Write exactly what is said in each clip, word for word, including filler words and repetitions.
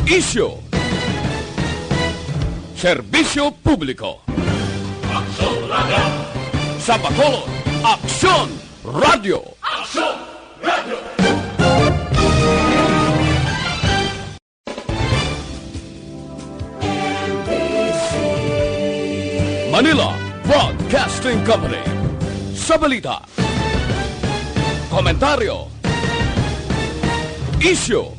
Isyu. Serbisyo publiko. Aksyon Radio. Sa Bacolod, Aksyon Radio. Aksyon Radio. Manila Broadcasting Company. Sa balita, komentaryo, isyu,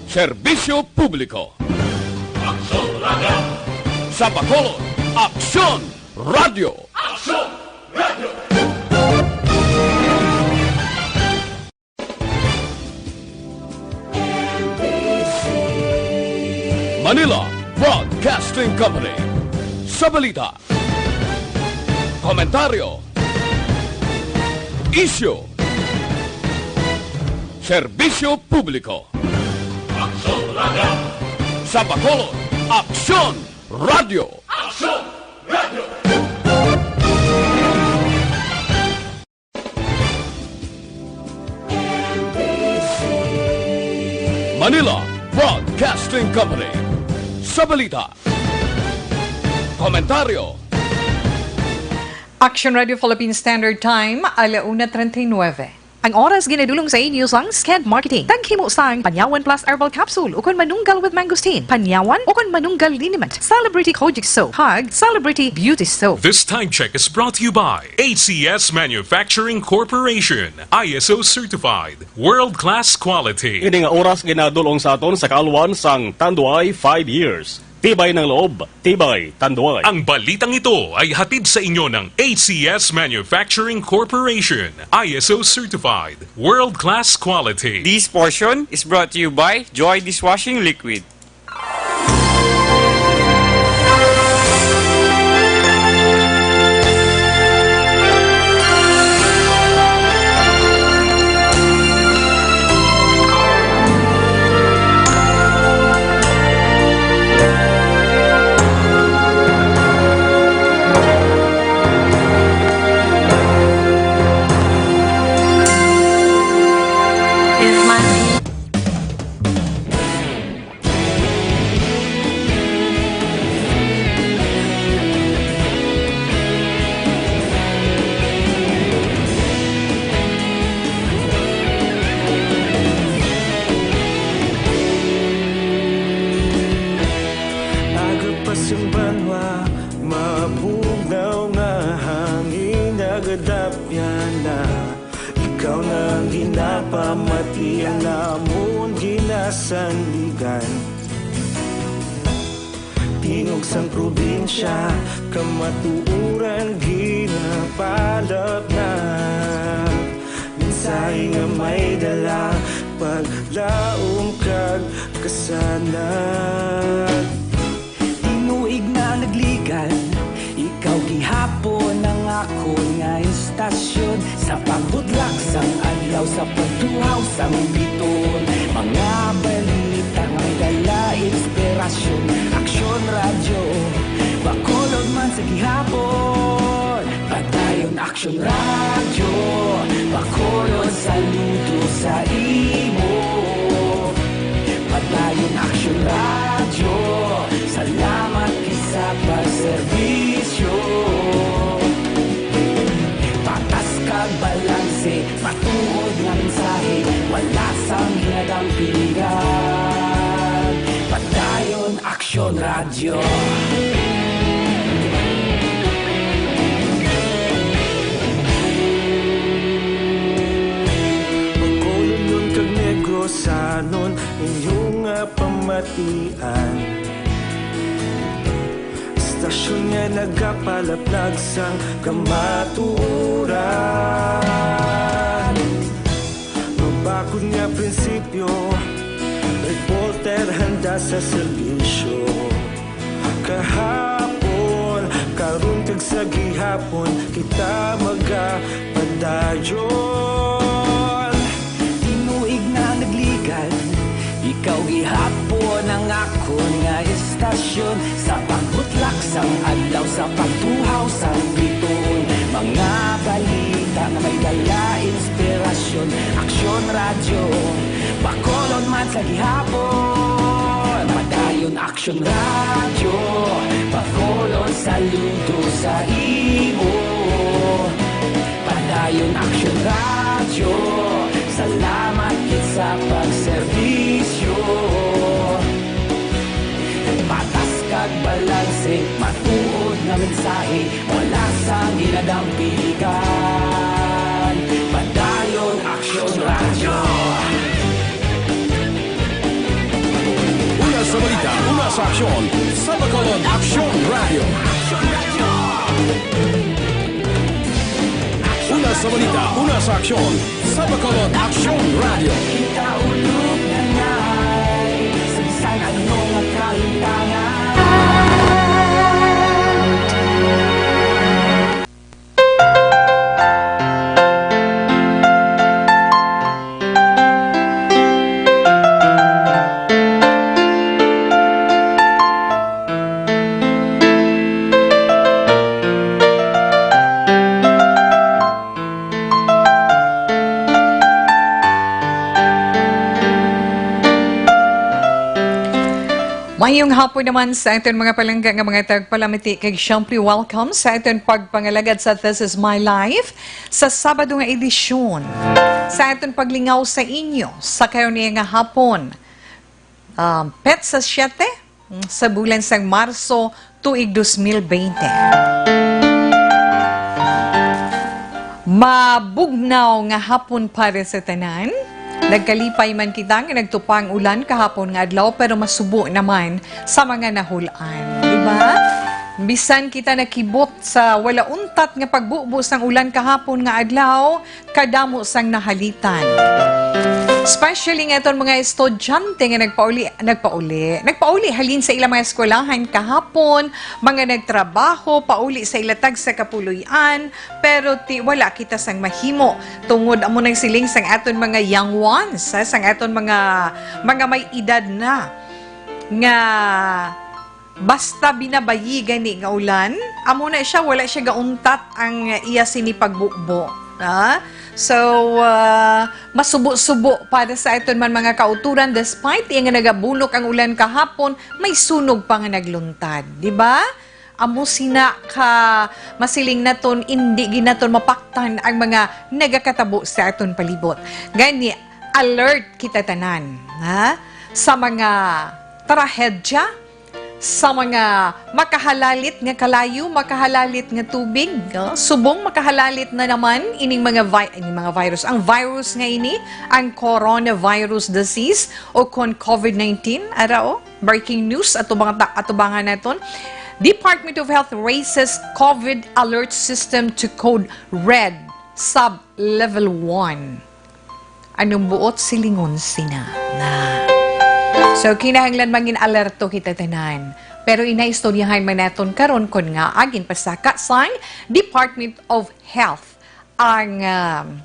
serbisyo publiko. Aksyon Radio. Sa Bacolod, Aksyon Radio. Aksyon Radio. Manila Broadcasting Company. Sa balita, komentaryo, isyu, serbisyo publiko. Aksyon Radio. Sa Bacolod, Aksyon Radio. Aksyon Radio. Manila Broadcasting Company. Sa balita, komentaryo, Action Radio Philippine Standard Time, ala una treinta y nueve. Ang oras ginadulong sa inyo sang Sked Marketing. Taghimo sang Panyawan Plus Herbal Capsule ukon Manunggal with Mangosteen, Panyawan ukon Manunggal Liniment, Celebrity Kojic Soap, kag Celebrity Beauty Soap. This time check is brought to you by A C S Manufacturing Corporation, I S O certified, world-class quality. Ini nga oras ginadulong sa aton sa kaalwan sang Tanduay five years. Tibay ng loob, tibay Tanduay. Ang balitang ito ay hatid sa inyo ng A C S Manufacturing Corporation, I S O certified, world-class quality. This portion is brought to you by Joy Dishwashing Liquid. Aga pa sing banwa, mabugnaw nga hangin nagadapyan na. Ikaw na ang ginapamati, ang amon ginasandigan. Tingog sang probinsya, kamatuoran ginapalapnap. Mensahe nga may dala, paglaom kag kasanag. Tinuig na nagligan, ikaw gihapon ang akon nga istasyon. Sa pagbutlak sang adlaw, sa pagtuhaw sang biton, mga balita nga may dala inspirasyon. Aksyon Radyo, Bacolod man sa gihapon. Padayon Aksyon Radyo, Bacolod, saludo sa imo. Padayon Aksyon Radyo, salamat gid sa pagserbisyo. Patas kag balanse, matuod nga mensahe, wala sang ginadampigan. Padayon Aksyon Radyo. Bacolodnon kag Negrosanon, inyo nga pamatian. Istasyon nga nagapalaplag sang kamatuoran. Mabakod nga prinsipyo, reporter handa sa serbisyo. Kahapon, karon kag sa gihapon, kita magapadayon. Tinuig na nagligan, ikaw gihapon ang akon nga istasyon. Sa pagbutlak sang adlaw, sa pagtuhaw sang biton, mga balita nga may dala inspirasyon. Aksyon, Aksyon Radyo, Bacolod man sa gihapon. Padayon Aksyon Radyo, Bacolod, saludo sa imo. Padayon Aksyon Radyo, salamat gid sa pagserbisyo. Patas kag balanse, matuod nga mensahe, wala sang ginadampigan. Padayon Aksyon Radyo. Una sa balita, una sa aksyon, sa Bacolod Aksyon Radyo. Una sa balita, una sa aksyon, sa Bacolod Aksyon Radyo. Kita ulog na ngay, sa bisan ano nga kahintangan. Mayong hapon naman sa aton mga palangga nga mga tagpalamati, kag siyempre welcome sa aton pagpangalagad sa This Is My Life sa Sabado nga edisyon. Sa aton paglingaw sa inyo sa karon niya nga hapon, um, petsa siyete, mm, sa bulan sang Marso, tuig dos mil bente. Mabugnaw nga hapon para sa tanan. Nagkalipay man kita nga nagtupa ang ulan kahapon nga adlaw, pero masubo naman sa mga nahul-an, di ba? Bisan kita nakibot sa wala untat nga pagbubo sang ulan kahapon nga adlaw, kadamo sang nahalitan. Especially nga aton mga estudyante nga nagpauli, nagpauli, nagpauli halin sa ilang mga eskwelahan kahapon, mga nagtrabaho, pauli sa ila tagsa ka puloy-an, pero ti wala kita sang mahimo tungod amo nang siling sang aton mga young ones, ha, sang aton mga, mga may edad na nga basta binabayi gani nga ulan, amo na siya, wala siya gauntat ang iya sini pagbubo, ha? So, ah, masubo-subo para sa aton man mga kauturan, despite iya nga nagabunok ang ulan kahapon, may sunog pa nga nagluntad, di ba? Amo sina ka masiling naton, indi gid naton mapaktan ang mga nagakatabo sa aton palibot. Gani, alert kita tanan, ha? Sa mga trahedya, sa mga makahalalit nga kalayo, makahalalit nga tubig, ah, subong makahalalit na naman ining mga vi-, ining mga virus. Ang virus nga ini, ang coronavirus disease o kon covid nineteen, ara, oh, breaking news, atubang-, atubangan naton. Department of Health raises covid alert system to code red, sub level one. Anong buot silingon sina na? So, kinahanglan mangin alerto kita tanan. Pero inaistoryahan man naton karon kon ngaa ginpasaka sang Department of Health ang, um,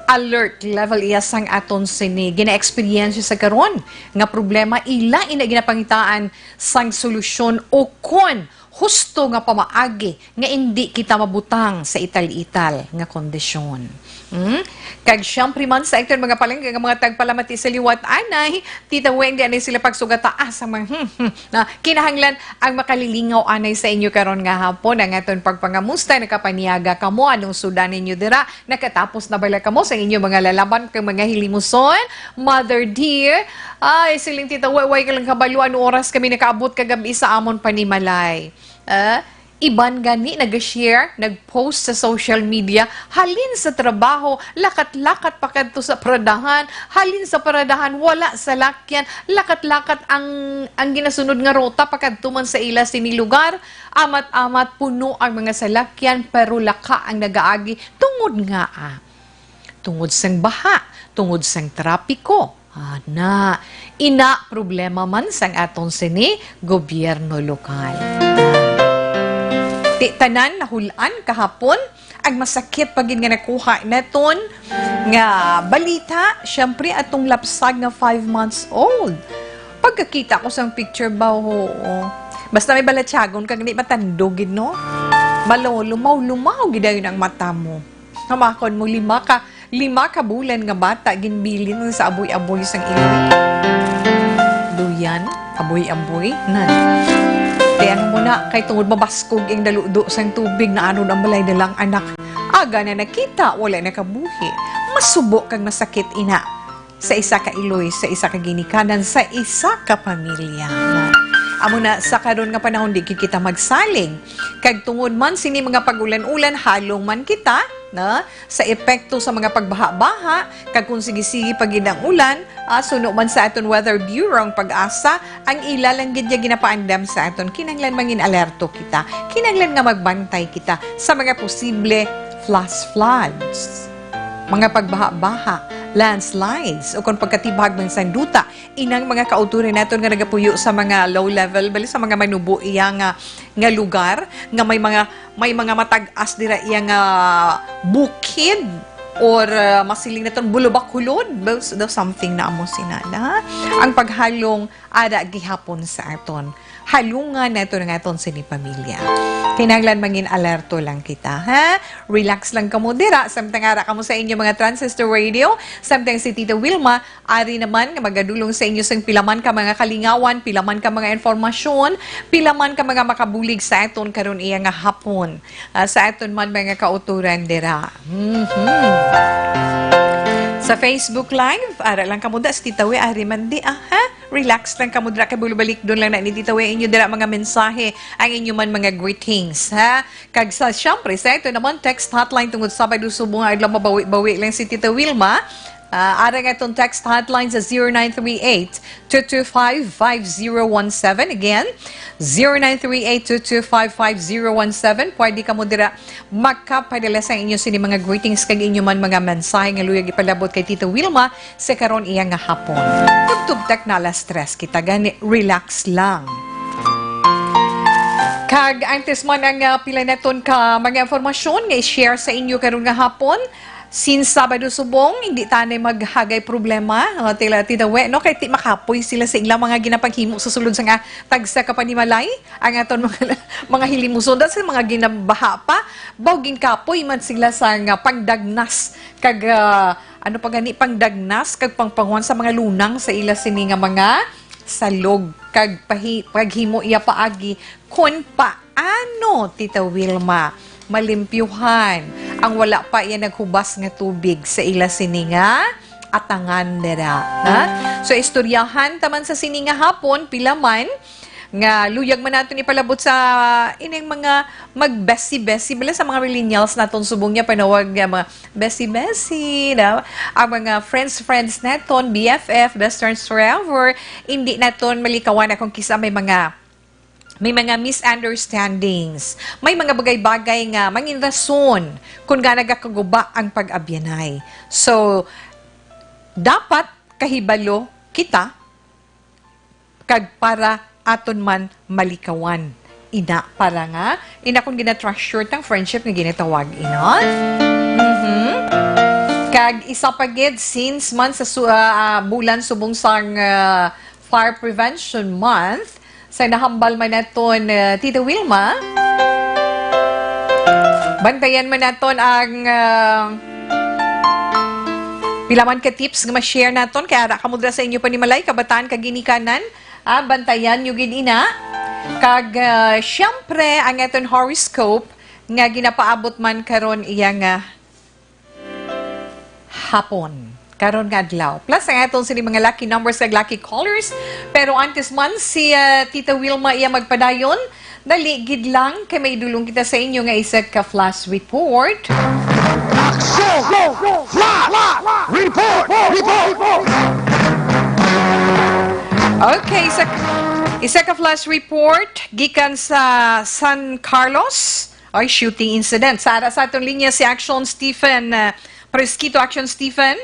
alert level iya sang aton sini gina-eksperyensya sa karon nga problema, ila ina ginapangitaan sang solusyon o kon husto nga pamaagi nga indi kita mabutang sa ital-ital nga kondisyon. Hmm? Kag siyempre man sa aton mga palangga nga mga tagpalamati sa liwat anay, Tita Wendy, anay sila pagsugata, ah, sa mga, hmm, hmm, na kinahanglan ang makalilingaw anay sa inyo karon nga hapon. Ang aton pagpangamusta, nakapaniaga kamo, anong sudan ninyo dira? Nakatapos na bala kamo sa inyo mga lalaban kag mga hilimuson? Mother dear, ay, siling Tita, way, way ka lang kabalo, ano oras kami nakaabot kagabi sa amon panimalay. Ah, iban gani nag-share, nag-post sa social media, halin sa trabaho, lakat-lakat pa kadto sa paradahan, halin sa paradahan, wala salakyan, lakat-lakat ang, ang ginasunod nga ruta pa kadto man sa ila sini lugar, amat-amat puno ang mga salakyan, pero laka ang nagaagi tungod nga, ah, tungod sang baha, tungod sang trapiko. Ana, ina problema man sang aton sini gobyerno lokal. Ti tanan nahul-an kahapon ang masakit pa gid nga nakuha naton nga balita, syempre atong lapsag nga five months old. Pagkakita ko sang picture ba, oo. Basta may balatyagon kag di matandog gid, no? Malo, lumaw-lumaw gid dayon ang mata mo. Hamakon mo lima ka Lima ka bulan nga bata ginbilin sa aboy-aboy sang iloy. Duyan, aboy-aboy, nan. Kay ano mo na, kay tungod mabaskog ang daludo sang tubig, naanod ang balay na lang anak. Aga na nakita, wala na kabuhi. Masubo kag masakit ina sa isa ka iloy, sa isa ka ginikanan, sa isa ka pamilya. Amo na, sa karon nga panahon, di gid kita magsalig. Kag tungod man sini mga pag-ulan-ulan, halong man kita, na sa epekto sa mga pagbaha-baha, kag kung sige-sige pa gid ang ulan, ah, suno man sa aton Weather Bureau ang PAGASA, ang ila lang gid niya ginapaandam sa aton. Kinahanglan mangin alerto kita. Kinahanglan nga magbantay kita sa mga posible flash floods, mga pagbaha-baha, landslides, o kung pagkatibag man sang duta. Inang mga kauturan naton nga nagapuyo sa mga low level, bali sa mga manubo iya nga, nga lugar, nga may mga, may mga matag-as dira iya nga bukid, or, uh, masiling naton bulubakulod, bas-, daw something na amo sina na. Ang paghalong ara gihapon sa aton. Halungan nato nga aton sini pamilya. Kinahanglan mangin alerto lang kita, ha? Relax lang kamo dira, samtang ara kamo sa inyo mga transistor radio, samtang si Tita Wilma, ari naman nga magadulong sa inyo sing pila man ka mga kalingawan, pila man ka mga informasyon, pila man ka mga makabulig sa aton karon iya nga hapon. Ah, sa aton man mga kauturan dira. Mhm. Sa Facebook Live, ara lang kamo da, si Tita Wi, ari man di, ah, ha? Relax lang kamo dira, kay bulubalikdon lang na ni Tita Wi inyo dira mga mensahe, ang inyo man mga greetings, ha? Kag sa, syempre, sa ito naman, text hotline tungod Sabado subong nga adlaw, mabawi-bawi lang si Tita Wilma. Ah, ara nga itong text hotline sa zero nine three eight, two two five, five zero one seven. Again, zero nine three eight, two two five, five zero one seven. Pwede kamo dira makapadala sa inyo sini mga greetings kag inyo man mga mensahe nga luyag ipalabot kay Tita Wilma sa karon iya nga hapon. Tubtub tak na alas tres kita, gani relax lang. Kag antes man ang, ah, pila naton ka mga informasyon nga i-share sa inyo karon nga hapon, since Sabado subong, hindi tanay maghagay problema, ah, tila, Tita Wi, no? Kay ti makapoy sila sa ilang mga ginapaghimo sa sulod sa nga tagsa ka panimalay, ang aton mga, mga hilimuson, sa mga ginabaha pa, baw ginkapoy man sila sa nga pangdagnas, kag, ah, ano pa gani, pangdagnas, kag pangpanguhan sa mga lunang sa ila sini nga mga salog, kag pahi-, paghimo iya paagi kon paano, Tita Wilma, malimpyuhan ang wala pa iya naghubas nga tubig sa ila sini nga atangan dira, ha? So, istoryahan ta man sa sini nga hapon, pila man nga luyag man naton ipalabot sa ining mga magbesi-besi, bala sa mga millennials naton subong niya panawag nga mga besi-besi, na ang mga friends-friends naton, B F F, best friends forever, hindi naton malikawan na kung kisa may mga, may mga misunderstandings, may mga bagay-bagay nga mangin rason kung nga nagakaguba ang pag-abyanay. So, dapat kahibalo kita kag para aton man malikawan. Ina, para nga, ina, kung gina-treasure tang friendship nga ginatawag, ina. Mhm. Kag isa pa gid, since man sa su-, ah, ah, bulan subong sang, ah, Fire Prevention Month, sa nahambal man naton, ah, Tita Wilma, bantayan man naton ang, ah, pila man ka tips nga ma-share naton, kay ara kamo dira sa inyo panimalay, kabataan, kaginikanan, ah, bantayan nyo gid ina. Kag, ah, syempre, ang aton horoscope nga ginapaabot man karon iya nga hapon. Karon nga adlaw. Plus ang aton sini mga lucky numbers kag lucky colors. Pero antes man si, ah, Tita Wilma iya magpadayon, dali gid lang kay may dulong kita sa inyo nga isa ka flash report. Action! Flash! Report! Report! Okay, isa, isa ka flash report gikan sa San Carlos. Ay, shooting incident. Sa ara sa aton linya si Action Stephen, uh, Presquito. Action Stephen.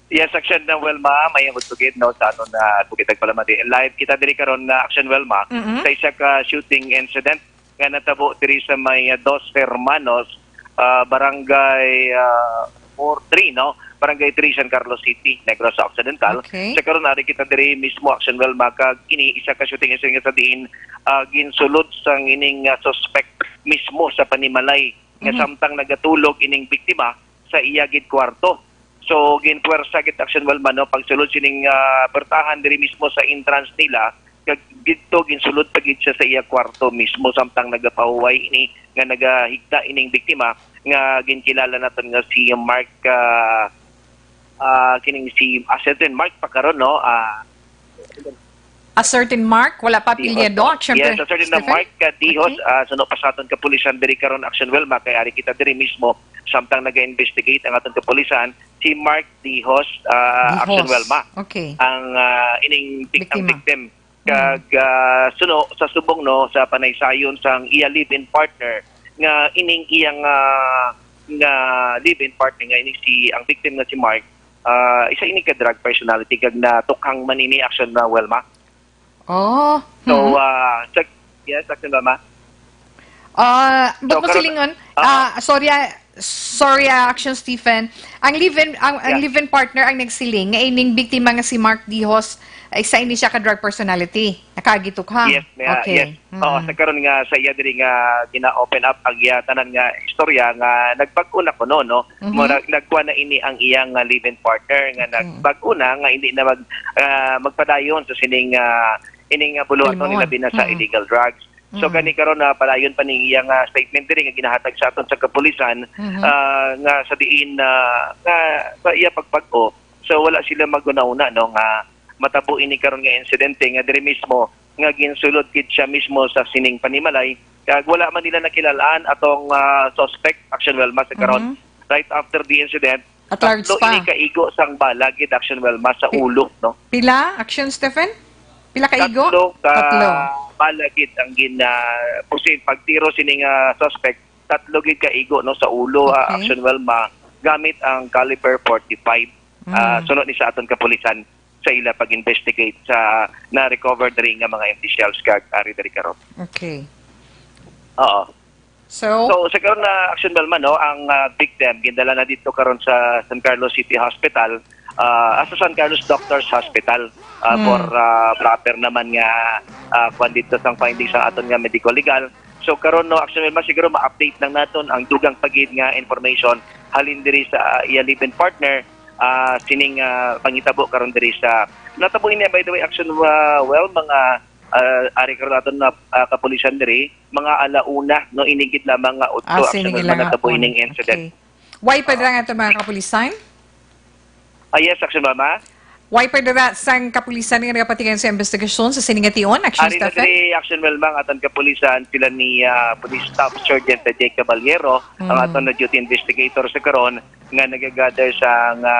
Yes, Action na Wilma, may utugid, no, sa aton na bukid nagpalamati. Live kita diri karon na Action Wilma Mm-mm. sa isa ka shooting incident nga natabo diri sa may, uh, Dos Hermanos, uh, barangay, uh, four three, no? Barangay three, San Carlos City, Negros Occidental. Okay. Sa karon, ari kita diri mismo, Action Wilma, kag kini isa ka shooting incident nga sa diin, uh, ginsulod sang ining, uh, suspect mismo sa panimalay nga Mhm. samtang nagatulog ining biktima, sa iya gid kwarto. So, ginpuwersa gid, Action Wilma, no, pagsulod sining, ah, puwertahan diri mismo sa entrance nila, kag didto ginsulod pa gid siya sa iya kwarto mismo, samtang nagapahuway ini nga nagahigda ining biktima nga ginkilala naton nga si Mark, ah, ah, kining si, ah, Sir Mark pa karon, no? Ah, A certain Mark, wala pa Dihos. apelyido, syempre. Yes, a certain na Stephen? Mark, ah, Dihos, Okay. ah, suno pa sa aton kapulisan diri karon, Action Wilma, kay ari kita diri mismo, samtang naga-investigate ang aton kapulisan, si Mark Dihos, ah, Dihos. Action Wilma, Okay. ang, ah, ining vic-, ang Biktima. victim. Kag, ah, suno, sa subong, no, sa panaysayon sang iya live-in partner, nga ining iyang, ah, nga live-in partner nga ini si, ang victim nga si Mark, ah, isa ini ka drug personality kag natukhang man ini, Action na, Wilma. Oh. So, Mhm. ah, sa, yes, Action Wilma. Ah, So, ba't mo karon- silingon? Ah. Ah, sorry, ah, sorry, ah, Action Stephen. Ang live-in, ang, ang Yeah. live-in partner ang nagsiling nga ining biktima nga si Mark Dihos, ay isa ini siya ka drug personality. Nakagitukhang. Yes, may, ah, Okay. yes. Oo, Mm. sa karon nga sa iya diri nga gina-open up ang iya tanan nga istorya nga nagbag-o na kuno, no? Mhm. Mura nagkuha na ini ang iyang, ah, live-in partner nga Okay. nagbag-o na nga hindi na mag ah, magpadayon sa sining, ah, ining, ah, buluhaton Kalimon. nila bina sa Mhm. illegal drugs. So Mhm. kani karon na padayon pa ning iyang, ah, statement diri nga ginahatag sa aton sa kapulisan, Mhm. ah, nga sa diin na nga sa iya pagbag-o, so wala sila maghunahuna, no, nga matabo ini karon nga insidente nga diri mismo nga ginsulod gid siya mismo sa sining panimalay, kag wala man nila nakilalaan atong, ah, suspect, Action Wilma, sa karon. Mhm. Right after the incident, At large tatlo pa. ini kaigo sang bala gid, Action Wilma, sa Pi- ulo, no? Pila, Action Stephen? Pila kaigo? Tatlo ka Tatlo. bala gid ang gin, ah, pusin pagtiro sining, ah, suspect. Tatlo gid kaigo, no, sa ulo, ah, Okay. Action Wilma, gamit ang caliber forty-five. Ah, Mm. suno ni sa aton kapulisan sa ila pag-investigate sa na-recover diri nga mga M D shells kag ari diri karon. Okay. Oo. So, So, sa karon na, Action Wilma, no, ang, ah, victim gindala na dito karon sa San Carlos City Hospital, ah, sa San Carlos Doctors Hospital, ah, Hmm. for, ah, proper naman nga, ah, kwan dito sang findings ang aton nga medical legal. So karon, no, Action Wilma, siguro ma-update lang naton ang dugang pa gid nga information halin diri sa, ah, iya live-in partner, ah, sining, ah, panghitabo karon diri sa natabo ini, by the way, Action, ah, well, mga, ah, ari karon aton na, ah, kapulisan diri, mga alauna, no, inigit lamang nga utlo, Ah, Action sige Wilma, lang natabo hapon. ining incident. Okay. Why pa dira ato mga kapulisan? Ah, yes, Action Wilma. Why pa dira sang kapulisan nga nagapatigayon sa investigasyon sa sining nga tion? Action Ari na Stephen? Diri, Action Wilma, ang aton kapulisan, sila ni, ah, Police Staff Sergeant Jake Caballero, ang Mm. aton na duty investigator sa karon nga nagagather sa nga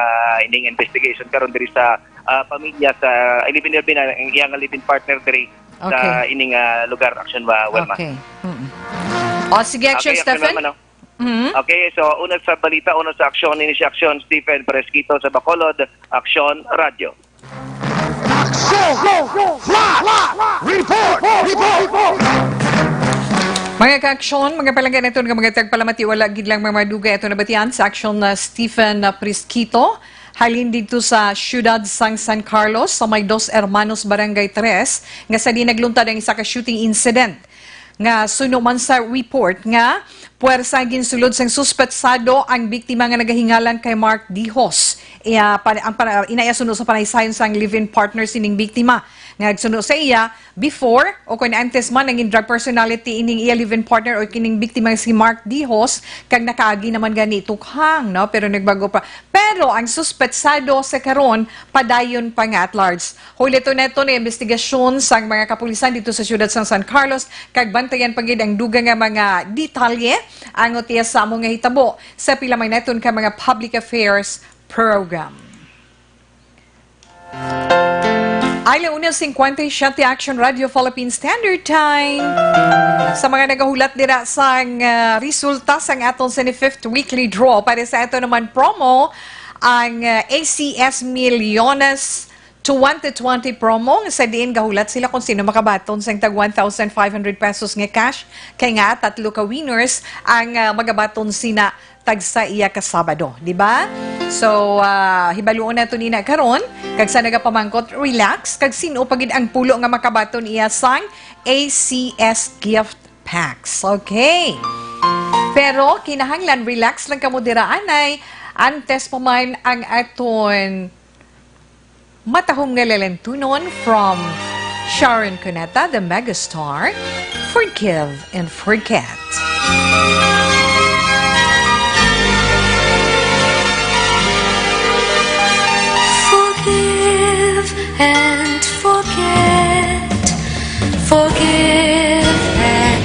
ining investigation karon diri sa, ah, pamilya sa eleven eleven, ang iyang live-in partner diri sa Okay. ining, ah, lugar, Action Wa-, Wilma. Okay. Mm-mm. O, sige, Action Okay, Action Stephen? Wilma, no? Mhm. Okay, so una sa balita, una sa aksyon, ini si Action Stephen Perezquito sa Bacolod, Action Radio. Action! Flash! Report! Report! Mga ka-aksyon, mga palangga naton nga mga tagpalamati, wala gid lang mga madugay ato nabatian sa aksyon na Stephen na Prisquito, halin didto sa siyudad sang San Carlos, sa may Dos Hermanos, Barangay Tres, nga sa di nagluntad ang isa ka shooting incident nga suno man sa report nga puwersa ginsulod sang suspetsado ang biktima nga nagahingalan kay Mark Dihos. Iya, pa, ang para, inaya suno sa panaysayon sang live-in partner sining biktima nga nagsuno sa iya before o kung antes man nangin drug personality ining iya live-in partner o kining biktima nga si Mark Dihos kag nakaagi naman gani tukhang, no, pero nagbago pa. Pero ang suspetsado sa karon padayon pa nga at large. Huliton naton ang investigasyon sang mga kapulisan dito sa siyudad sang San Carlos, kag bantayan pa gid ang dugang nga mga detalye ang utiya sa amo nga hitabo sa pila man naton ka mga public affairs program. Ala una cincuenta y siete Action Radio Philippine Standard Time. Sa mga nagahulat dira sang, ah, resulta sang aton seventy-fifth weekly draw para sa ato naman promo, ang, ah, A C S Milyones twenty twenty promo, sa diin gahulat sila kung sino makabaton sang tag one thousand five hundred pesos nga cash, kay nga tatlo ka winners ang, ah, magabaton sina tagsa iya ka Sabado, di ba? So, ah, hibaluon nato nina karon, kag sa nagapamangkot, relax, kag sin-o pa gid ang pulo nga makabaton iya sang A C S gift packs. Okay. Pero kinahanglan relax lang kamo dira anay. Antes pa man ang aton matahom nga lalentunon from Sharon Cuneta, the megastar, Forgive and Forget. Forgive and forget. Forgive and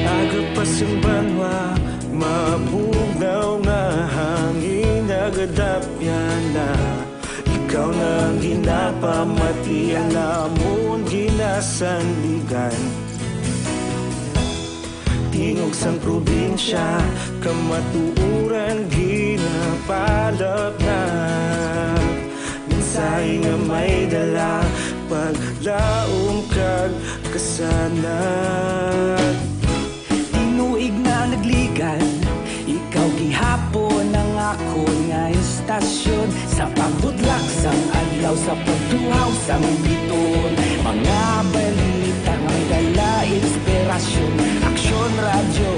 Aga pa sing banwa, mabugnaw nga hangin, nagadapyan na. Ikaw na ang ginapamati, ang amon ginasandigan. Tingog sang probinsya, kamatuoran ginapalapnag. Mensahe nga may dala, paglaom kag kasanag. Tinuig na nagligan, ikaw gihapon ang akon nga istasyon. Sa pagbutlak sang adlaw, sa pagtuhaw sang bituon, mga balita nga may dala inspirasyon. Aksyon Radyo,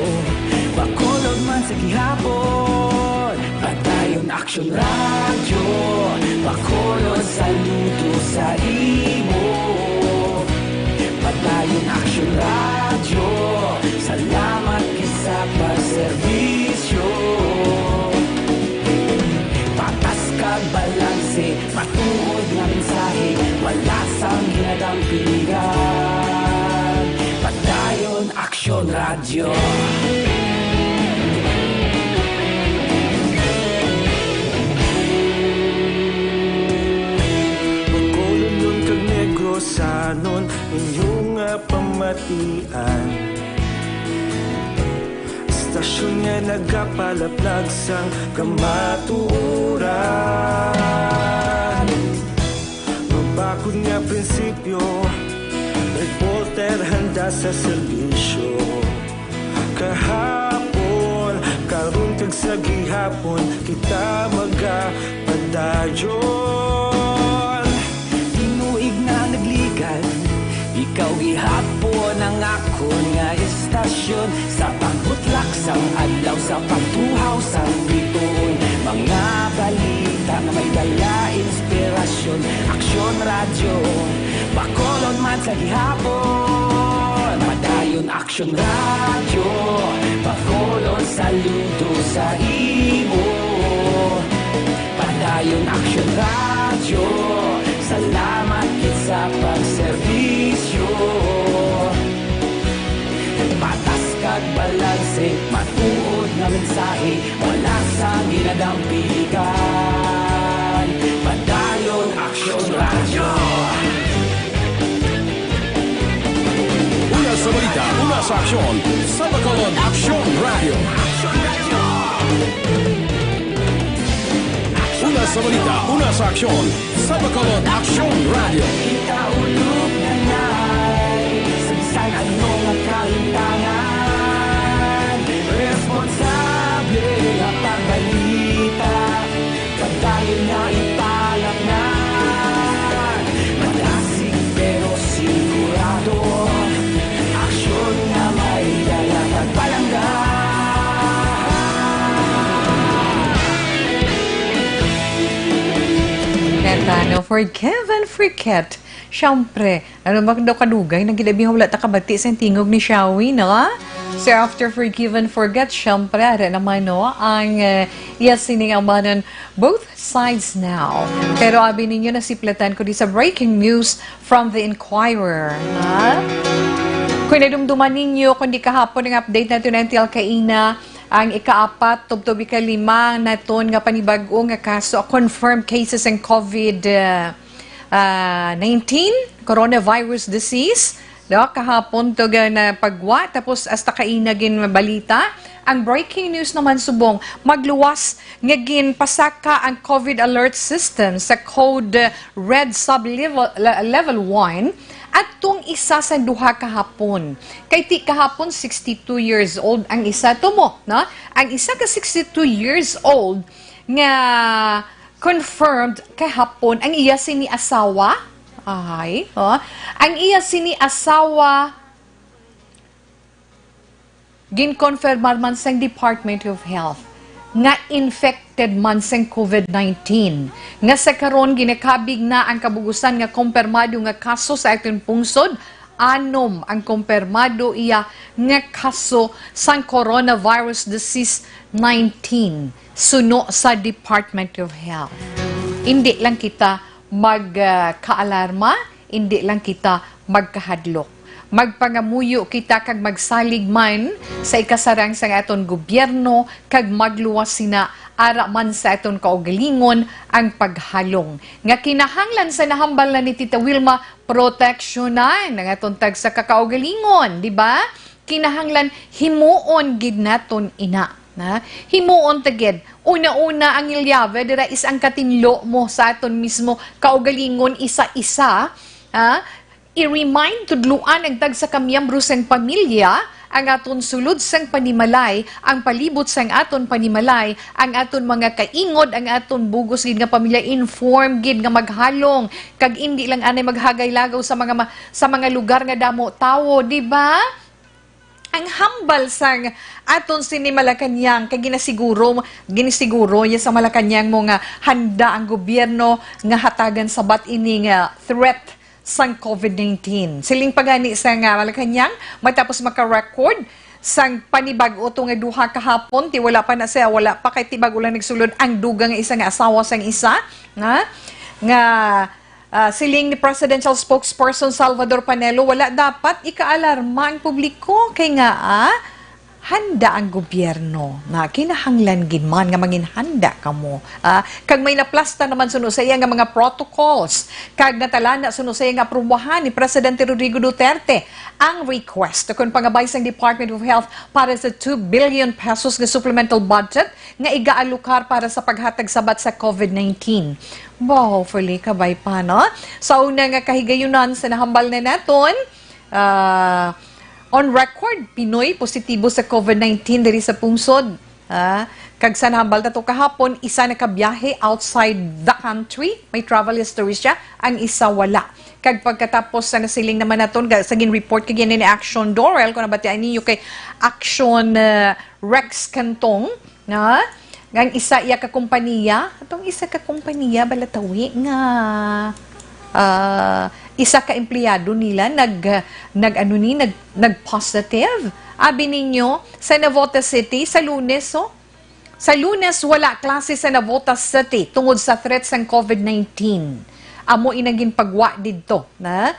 Bacolod man sa gihapon. Padayon Aksyon Radyo, Bacolod, saludo sa imo. Padayon Aksyon Radyo, salamat gid sa pagserbisyo. Patas kag balanse, matuod nga mensahe, wala sang ginadampigan. Padayon Aksyon Radyo. Bacolodnon kag Negrosanon, inyo nga pamatian. Istasyon nga nagapalaplag sang kamatuoran. Mabakod nga prinsipyo, reporter handa sa serbisyo. Kahapon, karon kag sa gihapon, kita magapadayon. Tinuig na nagligan, ikaw gihapon ang akon nga istasyon. Sa pagbutlak sang adlaw, sa pagtuhaw sang bituon, mga balita nga may dala inspirasyon. Aksyon Radyo, Bacolod man sa gihapon. Padayon Aksyon Radyo, Bacolod, saludo sa imo. Padayon Aksyon Radyo, salamat gid sa pagserbisyo. Patas kag balanse, matuod nga mensahe, wala sang ginadampigan. Padayon Aksyon Radyo. Una sa balita, una sa aksyon, sa Bacolod Aksyon Radyo. Una sa balita, una sa aksyon, sa Bacolod Aksyon Radyo. Kita ulog na ngay, sa bisan ano nga kahitangan, responsable nga pagbalita. Padayon nga ipalapnag, madasig pero sigurado. Aksyon nga may dala kag palangga. Neta, no, for Kevin Friquet. Siyempre, ano ba daw kadugay na gid abi nga wala ta kabati sa tingog ni Shawi, no? So, after Forgive and Forget, siyempre, ara naman, no, ang, eh, iya sining amanon, Both Sides Now. Pero abi ninyo, nasiplatan ko di sa breaking news from The Inquirer, ha? Kung nadumduman ninyo, kundi kahapon ang update naton until kaina, ang ikaapat tubtob ikalima naton nga panibag-o nga kaso, confirmed cases ang COVID, uh, ah, nineteen, coronavirus disease. No, kahapon to ga na pagwa, tapos hasta kaina gin balita. Ang breaking news naman subong, magluwas nga ginpasaka ang COVID alert system sa code red sub-level, le-, level one, Atong isa sa duha kahapon. Kay ti kahapon, sixty-two years old ang isa. Tumo, no? Ang isa ka sixty-two years old nga confirmed kahapon ang iya sini asawa. Ay, oh. Ang iya sini asawa ginkonfirmar man sang Department of Health nga infected man sang COVID nineteen, nga sa karon ginakabig na ang kabugusan nga kompirmado nga kaso sa aton pungsod. Anom ang kompirmado iya nga kaso sang coronavirus disease nineteen, suno sa Department of Health. Hindi lang kita mag, ah, kaalarma, hindi lang kita magkahadlok. Magpangamuyo kita kag magsalig man sa ikasarang sang aton gobyerno kag magluwas sina ara man sa aton kaugalingon ang paghalong nga kinahanglan sa nahambal na ni Tita Wilma, proteksyonan ang aton tagsa ka kaugalingon, di ba? Kinahanglan himuon gid naton ina, na himuon ta gid. Una-una, ang ilyave dira is ang katinlo mo sa aton mismo kaugalingon isa-isa, ha? I-remind, tudloan ang tagsa ka miyembro sang pamilya ang aton sulod sang panimalay, ang palibot sang aton panimalay, ang aton mga kaingod, ang aton bugos gid nga pamilya, inform gid nga maghalong, kag indi lang anay maghagay lagaw sa mga ma-, sa mga lugar nga damo tawo, di ba? Ang hambal sang aton sini Malacañang kay ginasiguro, ginisiguro niya sa Malacañang mo nga handa ang gobyerno nga hatagan sabat ini nga threat sang COVID nineteen. Siling pa gani sang, ah, Malacañang, matapos maka-record sang panibag-o to nga duha kahapon, ti wala pa na siya, wala pa kay ti bag-o lang nagsulod ang dugang nga isa nga asawa sang isa, nga, nga, ah, siling ni Presidential Spokesperson Salvador Panelo, wala dapat ikaalarma ang publiko kay nga, ah, handa ang gobyerno, na kinahanglan gid man nga mangin handa kamo. Ah, kag may naplasta naman suno sa iya nga mga protocols, kag natalana suno sa iya nga aprubahan ni Presidente Rodrigo Duterte ang request kon pangabay sang Department of Health para sa two billion pesos nga supplemental budget nga igaalokar para sa paghatag sabat sa COVID nineteen. Ba, hopefully, kabay pa, no? Sa una nga kahigayunan sa nahambal na naton, ah, on record, Pinoy positibo sa COVID nineteen diri sa pungsod. Ah, kag sa nahambal nato kahapon, isa na ka biyahe outside the country, may travel history siya, ang isa wala. Kag pagkatapos sa nasiling naman naton, ga-, sa gin-report kag yan ni Action Dorel, kung nabatian ninyo kay Action, ah, Rex Cantong, na, nga ang isa iya ka kompanya, atong isa ka kompanya, balatawi nga, ah, isa ka empleyado nila nag, nag, ano ni, nag, nag-positive. Abi ninyo, sa Navotas City, sa Lunes, oh, sa Lunes, wala klase sa Navotas City tungod sa threat sang COVID nineteen. Amo inang ginpagwa didto, na?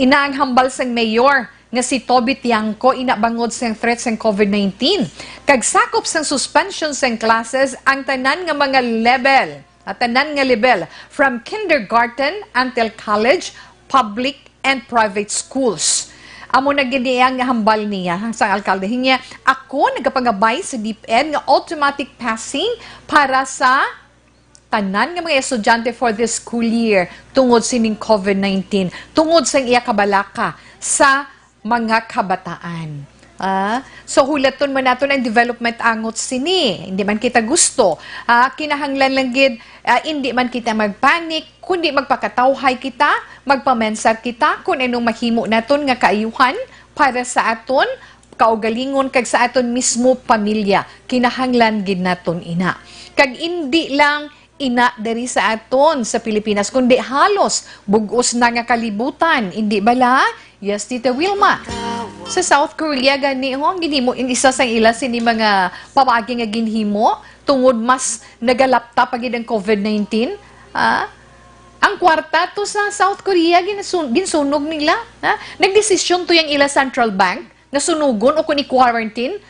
Ina ang hambal sang mayor nga si Toby Tiangco ina bangod sang threat sang COVID nineteen. Kag sakop sang suspension sang classes ang tanan nga mga level, ah, tanan nga level, from kindergarten until college, public and private schools. Amo na gid ang hambal niya sang alkalde. Hinya, ako nagapangabay sa DepEd nga automatic passing para sa tanan nga mga estudyante for this school year tungod sining COVID nineteen, tungod sang iya kabalaka sa mga kabataan. Ah, so hulaton man naton ang development angot sini. Hindi man kita gusto. Ah, kinahanglan lang gid, ah, hindi man kita magpanic, kundi magpakatawhay kita, magpamensar kita kung anong mahimo naton nga kaayuhan para sa aton kaugalingon kag sa aton mismo pamilya. Kinahanglan gid naton ina. Kag indi lang ina diri sa aton sa Pilipinas, kundi halos bug-os na nga kalibutan, indi bala? Yes, Tita Wilma. Sa South Korea gani, ho, ang ginhimo, ang isa sang ila sini mga pamaagi nga ginhimo, tungod mas nagalapta pa gid ang COVID nineteen, ah, ang kwarta to sa South Korea, ginasun-, ginsunog nila, ha? Nagdesisyon to yung ila central bank nga sunugon o kung i-quarantine,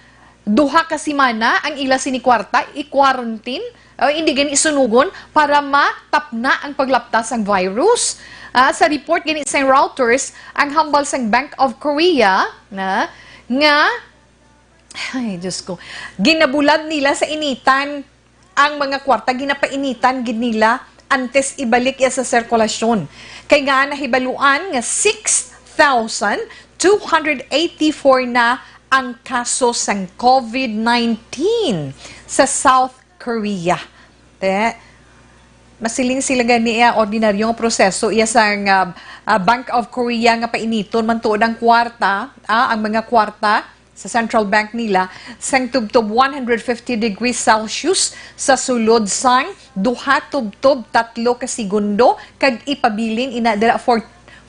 duha ka semana ang ila sini kwarta, i-quarantine, o hindi gani isunugon para matapna ang paglapta sang virus. Ah, sa report gani sang Reuters, ang hambal sang Bank of Korea na, nga, ay, Diyos ko, ginabulad nila sa initan ang mga kwarta, ginapainitan gid nila antes ibalik iya sa sirkulasyon. Kay nga nahibaluan nga six thousand two hundred eighty-four na ang kaso sang COVID nineteen sa South Korea. Te, masiling sila gani, ah, ordinaryo nga proseso iya sang, ah, ah, Bank of Korea nga painiton man tuod ang kwarta, ah, ang mga kwarta sa central bank nila sang tubtob one hundred fifty degrees Celsius sa sulod sang duha tubtob tatlo ka segundo, kag ipabilin ina dira for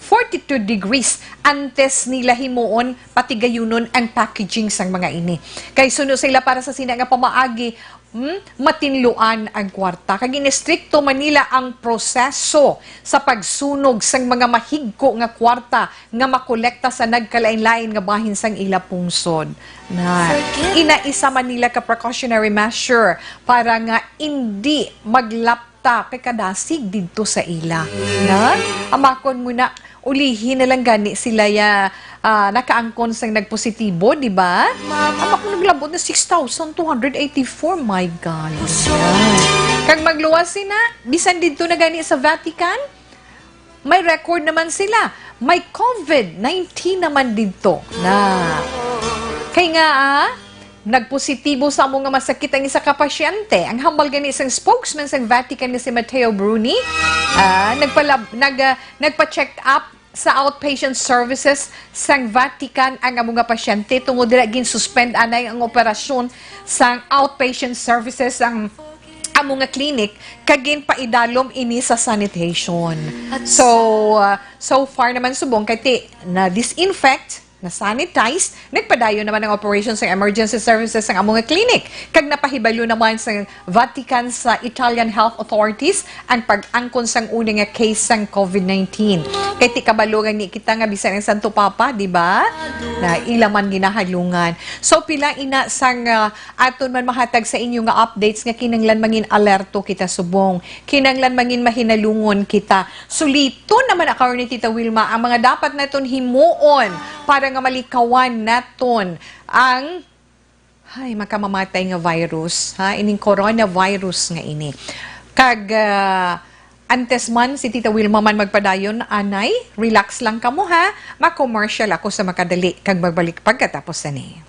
forty-two degrees antes nila himuon patigayunon ang packaging sang mga ini. Kay suno sa ila, para sa sina nga pamaagi, hmm, matinluan ang kwarta. Kag inestrikto man nila ang proseso sa pagsunog sang mga mahigko nga kwarta nga makolekta sa nagkalain-lain nga bahin sang ila pungsod. Na, ina isa man nila ka precautionary measure para nga indi maglapta kay kadasig didto sa ila. Na, amakon mo na, ulihi na lang gani sila ya, ah, nakaangkon sang nagpositibo, di ba? Amakon, naglabot na six thousand two hundred eighty-four, my God. Yan. Kag magluwas sina, bisan didto na gani sa Vatican, may record naman sila. May COVID nineteen naman didto na. Kay nga, ah, nagpositibo sa amo nga masakit ang isa ka pasyente. Ang hambal gani sang spokesman sang Vatican nga si Matteo Bruni, ah, nagpalab-, nag, ah, nagpa-check up sa outpatient services sang Vatican ang amo nga pasyente, tungod dira gin-suspend anay ang operasyon sang outpatient services ang amo nga clinic, kag ginpaidalom ini sa sanitation. So, uh, so far naman subong kay ti na-disinfect, na-sanitize, nagpadayon naman ang operation sa emergency services sang amo nga clinic, kag napahibalo naman sa Vatican sa Italian health authorities ang pag-angkon sang una nga case sang COVID nineteen. Kay ti kabalo gani kita nga bisan ang Santo Papa, di ba? Na ila man ginahalungan. So, pila ina sang, ah, aton man mahatag sa inyo nga updates nga kinahanglan mangin alerto kita subong. Kinahanglan mangin mahinalungon kita. Suliton naman, according ni Tita Wilma, ang mga dapat naton himuon para nga malikawan naton ang, ay, makamamatay nga virus, ha? Ining coronavirus nga ini. Kag, ah, antes man si Tita Wilma man magpadayon, anay, relax lang kamo, ha? Ma-commercial ako sa makadali, kag magbalik pagkatapos ani.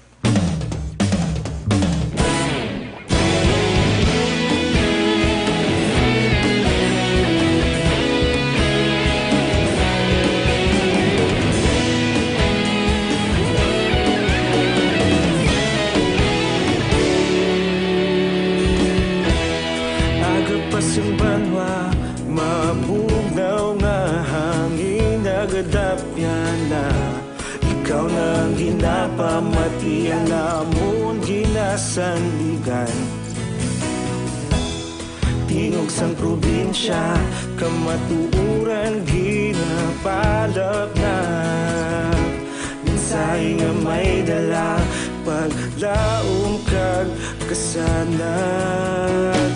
Aga pa sang banwa, mabugnaw nga hangin nagadapyan na. Ikaw na ang ginapamati, ang amon ginasandigan. Tingog sang probinsya, kamatuoran ginapalapnag. Mensahe nga may dala, paglaom kag kasanag.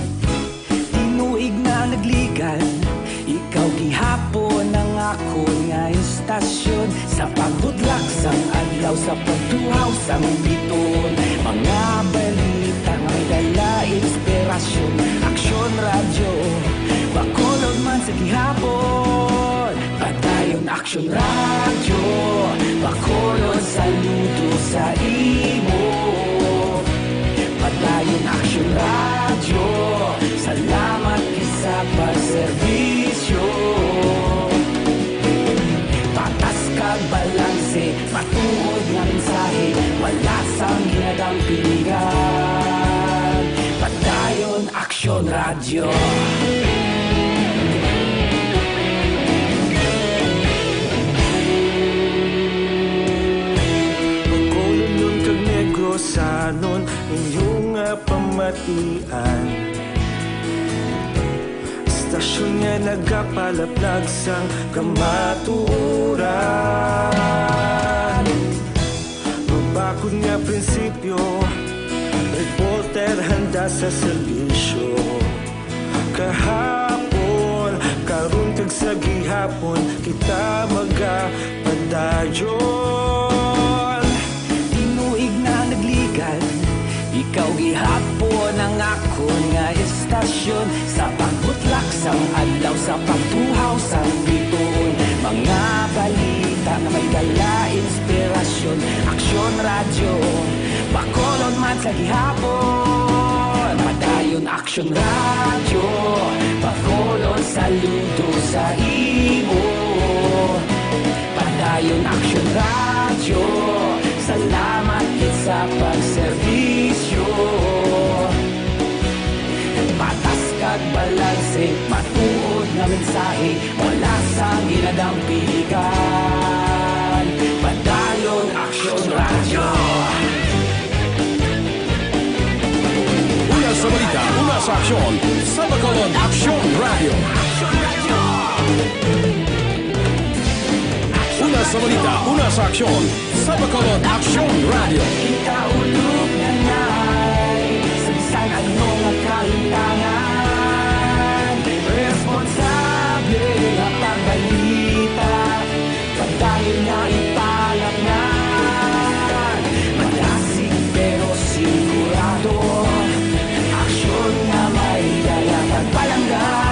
Tinuig na nagligan, ikaw gihapon ang akon nga istasyon. Sa pagbutlak sang adlaw, sa pagtuhaw sang bituon, mga balita nga may dala inspirasyon. Aksyon Radyo, Bacolod man sa gihapon. Padayon Aksyon Radyo, Bacolod, saludo sa imo. Padayon Aksyon Radyo, salamat sa pagserbisyo. Patas kag balanse, matuod nga mensahe, wala sang ginadampingan. Padayon Aksyon Radyo. Bacolodnon kag Negrosanon, inyo nga pamatian. Istasyon nga nagapalaplag sang kamatuoran. Mabakod nga prinsipyo, reporter handa sa serbisyo. Kahapon, karon kag sa gihapon, kita magapadayon. Tinuig na nagligan, ikaw gihapon ang akon nga istasyon. Sa pagbutlak sang adlaw, sa pagtuhaw sang bituon, mga balita Nga may dala inspirasyon, Aksyon Radyo, Bacolod man sa gihapon. Padayon Aksyon Radyo, Bacolod saludo sa imo. Padayon Aksyon Radyo, salamat gid sa pagserbisyo. Patas kag balanse, matuod nga mensahe, wala sang ginadampiligan. Padayon Aksyon Radyo. Una sa balita, una sa aksyon, sa Bacolod Aksyon Radyo. Una sa balita, una sa aksyon, sa Bacolod Aksyon Radyo. Kita ulog nanay sa bisan ano nga kahintangan. Responsable nga pagbalita, padayon nga ipalapnan. Madasig pero sigurado, aksyon nga may dala kag palangga.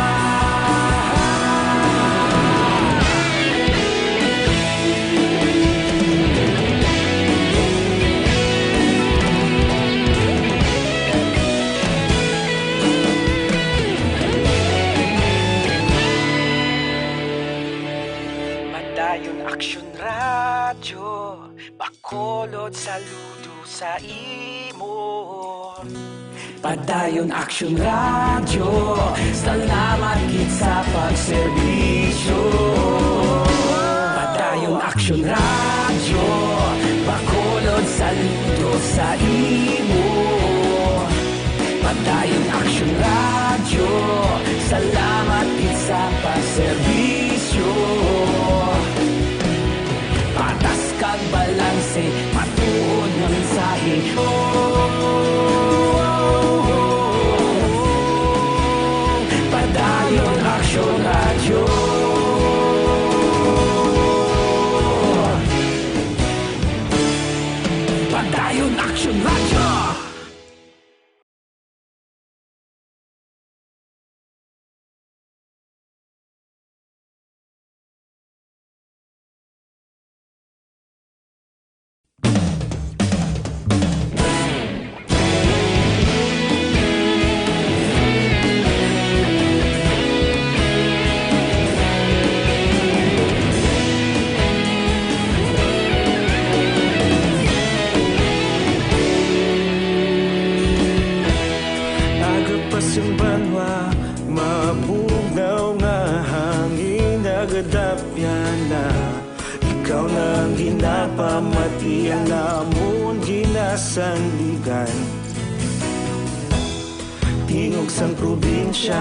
Padayon Aksyon Radyo, Bacolod saludo sa imo. Padayon Aksyon Radyo, salamat gid sa pagserbisyo. Padayon Aksyon Radyo, Bacolod saludo sa imo. Padayon Aksyon Radyo, salamat gid sa pagserbisyo. Patas kag balanse, matuod nga mensahe. Oh, oh, oh, oh. Padayon Aksyon Radyo. Padayon Aksyon Radyo. Aga pa sing banwa, mabugnaw nga hangin nagadapyan na. Ikaw na ang ginapamatian namon ginasandigan. Tingog sang probinsya,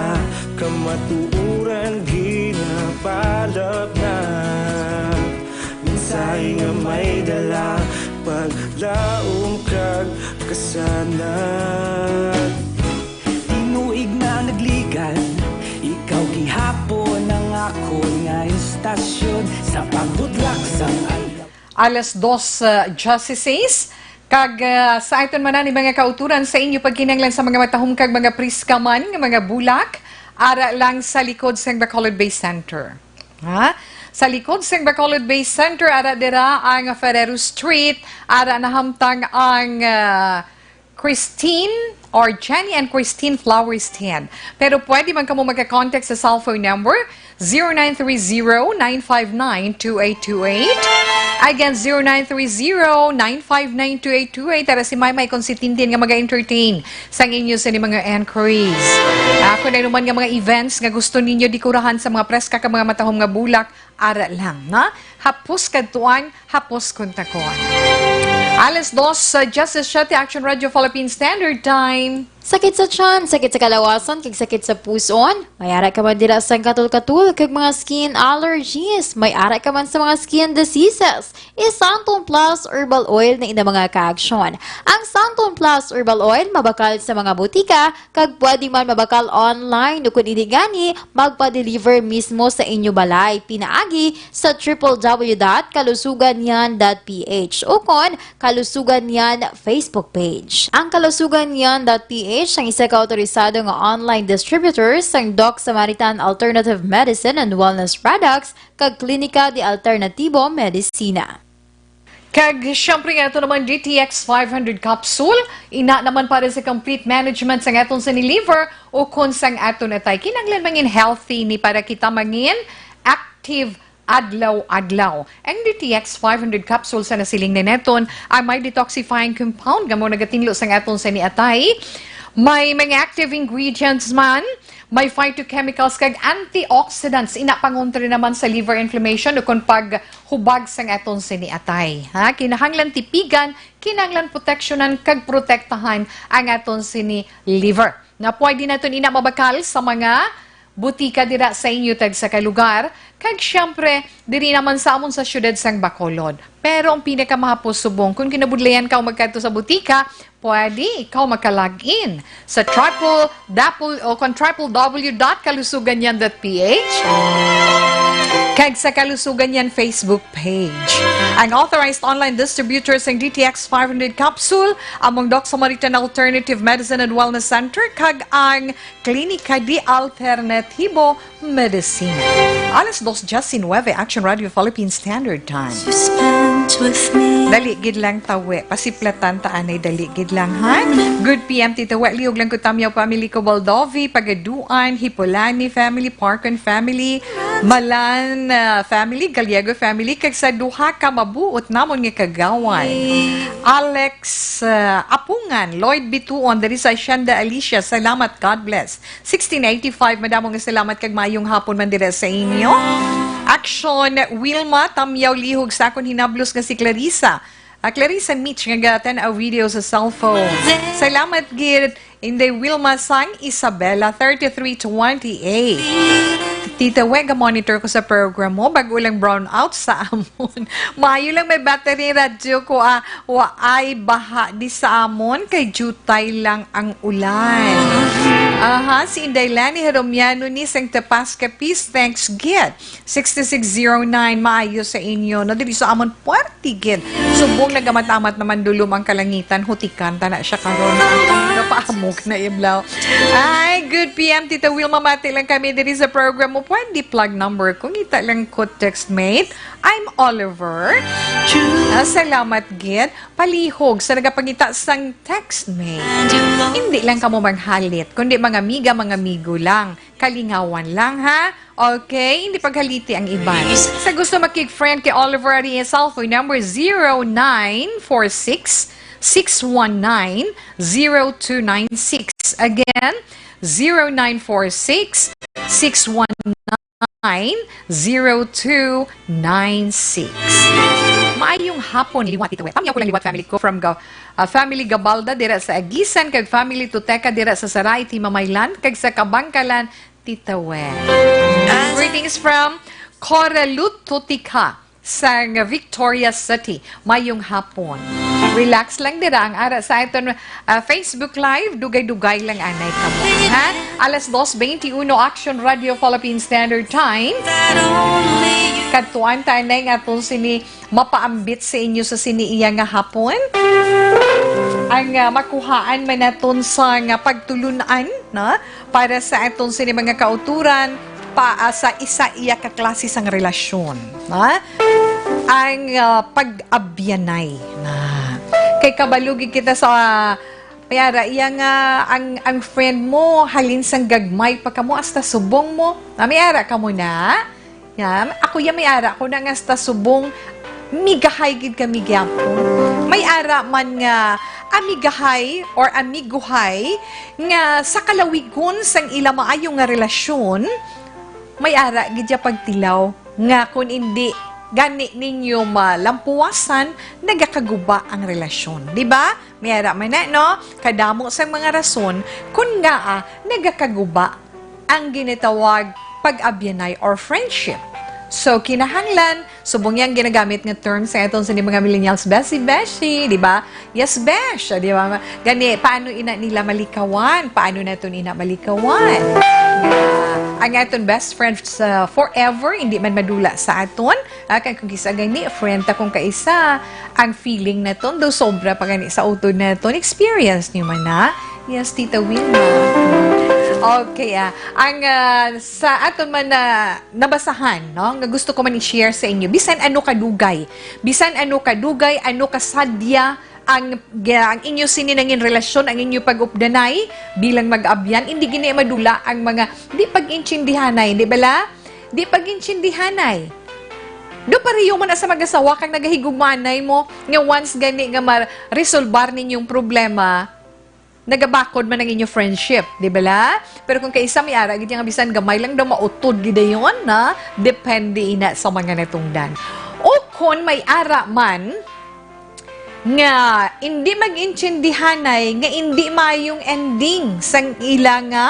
kamatuoran ginapalapnat. Mensahe nga may dala, paglaom kag kasanag. Tinuig na nagligan, ikaw gihapon ang akon nga istasyon sa pagbudlak sang adlaw. Alas dos, uh, dieciséis, kag, uh, sa aton man ni mga kauturan sa inyo pagkinahanglan sa mga matahom kag mga priska man nga mga bulak, ara lang sa likod sang Bacolod Bay Center. Ha? Sa likod sang Bacolod Bay Center, ara dira ang Ferrero Street, ara nahamtang ang, uh, Christine or Jenny and Christine Flower Stand. Pero pwede man kamo magka-contact sa cellphone number zero nine three zero, nine five nine, two eight two eight. Again, zero nine three zero, nine five nine, two eight two eight. Tara si Maymay kon si Tintin nga mag-entertain sang inyo sa ni mga enquiries. Ako na naman nga mga events nga gusto ninyo dikurahan sa mga preska ka mga matahom nga bulak, ara lang, na? Hapos kadtuan, hapos kontakon. Alas dos, uh, diyasisiete, Action Radio Philippine Standard Time. Sakit sa tiyan, sakit sa kalawasan, kag sakit sa puson. May ara ka man dira sang katul-katul kag mga skin allergies. May ara ka man sa mga skin diseases. I-Santon Plus Herbal Oil na ina mga kaaksyon. Ang Santon Plus Herbal Oil mabakal sa mga butika kag pwede man mabakal online, o kun hindi gani, magpa-deliver mismo sa inyo balay pinaagi sa triple W dot kalusugan yan dot P H o kon Kalusugan Yan Facebook page. Ang kalusugan yan dot P H ang isa ka autorisado nga online distributor sang Doc Samaritan Alternative Medicine and Wellness Products kag Klinika de Alternativo Medicina. Kag siyempre nga ato naman D T X five hundred capsule, ina naman para sa complete management sang aton sini liver o kon sang aton atay. Kinahanglan mangin healthy ni para kita mangin active adlaw-adlaw. Ang D T X five hundred capsule sa nasiling ni Neton, ang may detoxifying compound nga mo nagatinlo sang aton sini atay. May mga active ingredients man, may phytochemicals kag antioxidants, ina pangontra naman sa liver inflammation o kon paghubag sang aton sini atay. Ha? Kinahanglan tipigan, kinahanglan proteksyonan kag protektahan ang aton sini liver. Nga pwede naton ina mabakal sa mga butika dira sa inyo tagsa ka lugar, kag siyempre, diri naman sa amon sa siyudad sang Bacolod. Pero ang pinakamahapos subong, kung kinabudlayan ka o magkadto sa butika, pwede ikaw maka-log in sa triple, dapple, o kon triple W dot kalusuganyan dot P H kag sa Kalusuganyan Facebook page. Ang authorized online distributor sang D T X five hundred capsule, among Doc Samaritan Alternative Medicine and Wellness Center, kag ang Klinika de Alternativo Medicina. Alas dos diecinueve, Action Radio Philippine Standard Time. You spent with me. Dali gid lang, Tawe. Pasiplatan ta anay, dali gid lang, ha? Good P M, Tita We. Lihog lang ko, Tamyaw family ko, Baldovi, Pagaduan, Hipolani family, Parkon family, Malan, ah, family, Gallego family, kag sa duha ka mabuot namon nga kagawan. Alex, ah, Apungan, Lloyd Bituon, diri sa Hacienda Alicia. Salamat, God bless. Sixteen eighty-five, madamo nga salamat kag maayong hapon man dira sa inyo. Action, Wilma, Tamyaw, lihog sa akon hinablos nga si Clarissa. Ah, Clarissa Mitch nga gatan-aw video sa cellphone. Salamat gid, Inday Wilma sang Isabela, thirty-three twenty-eight. Tita We, ga-monitor ko sa program mo, bag-o lang brownout sa amon. Maayo lang may battery radyo ko, ah. Waay baha di sa amon, kay jutay lang ang ulan. Aha, si Inday Lani Heromyano ni sang Tepas Capiz, thanks gid. Sixty-six zero nine, maayo sa inyo. No, diri sa amon, puwerte gid. Subong nagamat-amat naman dulom ang kalangitan, hutikan ta na siya karon. Napaamok na iblaw. Ay, good P M, Tita Wilma, mati lang kami diri sa program mo. Pwede plug number ko, ngita lang ko, text mate. I'm Oliver. Ah, salamat gid. Palihog sa nagapangita sang text mate. Hindi lang kamo manghalit, kundi mga amiga, mga amigo lang. Kalingawan lang, ha? Okay? Hindi paghaliti ang iban. Sa gusto makig-friend kay Oliver, ari ang cellphone number, zero nine four six, six one nine, zero two nine six. Again, zero nine four six, six one nine, zero two nine six. Maayong hapon, liwat, Tita We. Tamyaw ko lang, liwat, family ko from Ga-, ah, family Gabalda dira sa Aguisan, kag family Tuteca dira sa Saray, Timamaylan, kag sa Kabangkalan, Tita We. Greetings from Cora Lut Tutica sa Victoria City. Maayong hapon. Relax lang dira ang ara sa aton, ah, Facebook Live. Dugay-dugay lang anay kamo, ha? Alas dos veintiuno, Action Radio Philippine Standard Time. Kadtuan ta anay nga aton sini mapaambit sa inyo sa sini iya nga hapon. Ang, ah, makuhaan man naton sa nga pagtulun-an, no? Para sa aton sini mga kauturan, pa, ah, sa isa iya ka klase sang relasyon, no? Ang, ah, pag-abyanay, na. Kay kabalo gid kita sa, ah, may ara, iya nga, ang, ang friend mo, halin sang gagmay pa kamo, hasta subong mo. Ah, may ara kamo na? Yan. Ako ya may ara ko na nga hasta subong migahay gid kami gyapon. May ara man nga amigahay or amiguhay nga sa kalawigon sang ila maayo nga relasyon, may ara gid ya pagtilaw nga kun indi gani ninyo malampuwasan, nagakaguba ang relasyon. Di ba? May ara man na, no? Kadamo sang mga rason kun ngaa nagakaguba ang ginatawag pag-abyanay or friendship. So, kinahanglan, subong yang ginagamit nga term sa aton sa mga millennials, beshi-beshi, di ba? Yes, besh, di ba? Gani, paano ina nila malikawan? Paano naton ina malikawan? Nga, ang aton best friend sa forever, hindi man madula sa aton. Ah, kay kung kisa gani, friend ta kung kaisa, ang feeling naton, daw sobra pa gani sa utod naton. Experience niyo man na? Yes, Tita Wilma. Okay, ah. Ang, ah, sa aton man na nabasahan, no, nga gusto ko man i-share sa inyo, bisan ano kadugay, bisan ano kadugay, ano kasadya ang, ga-, ang inyo sini nangin relasyon, ang inyo pag-updanay bilang mag-abyan, hindi gini madula ang mga di pag-intindihanay, di bala? Di pag-intindihanay. Do pareho man na sa mag-asawa kang nagahigugmanay mo nga once gani nga ma-resolbar ninyong problema, nagabakod man ang inyo friendship, di bala? Pero kung kaisa may ara gid nga bisan gamay lang daw mautod gid dayon na depende ina sa mga natungdan. O kon may ara man nga hindi mag-intindihanay nga hindi mayong ending sang ila nga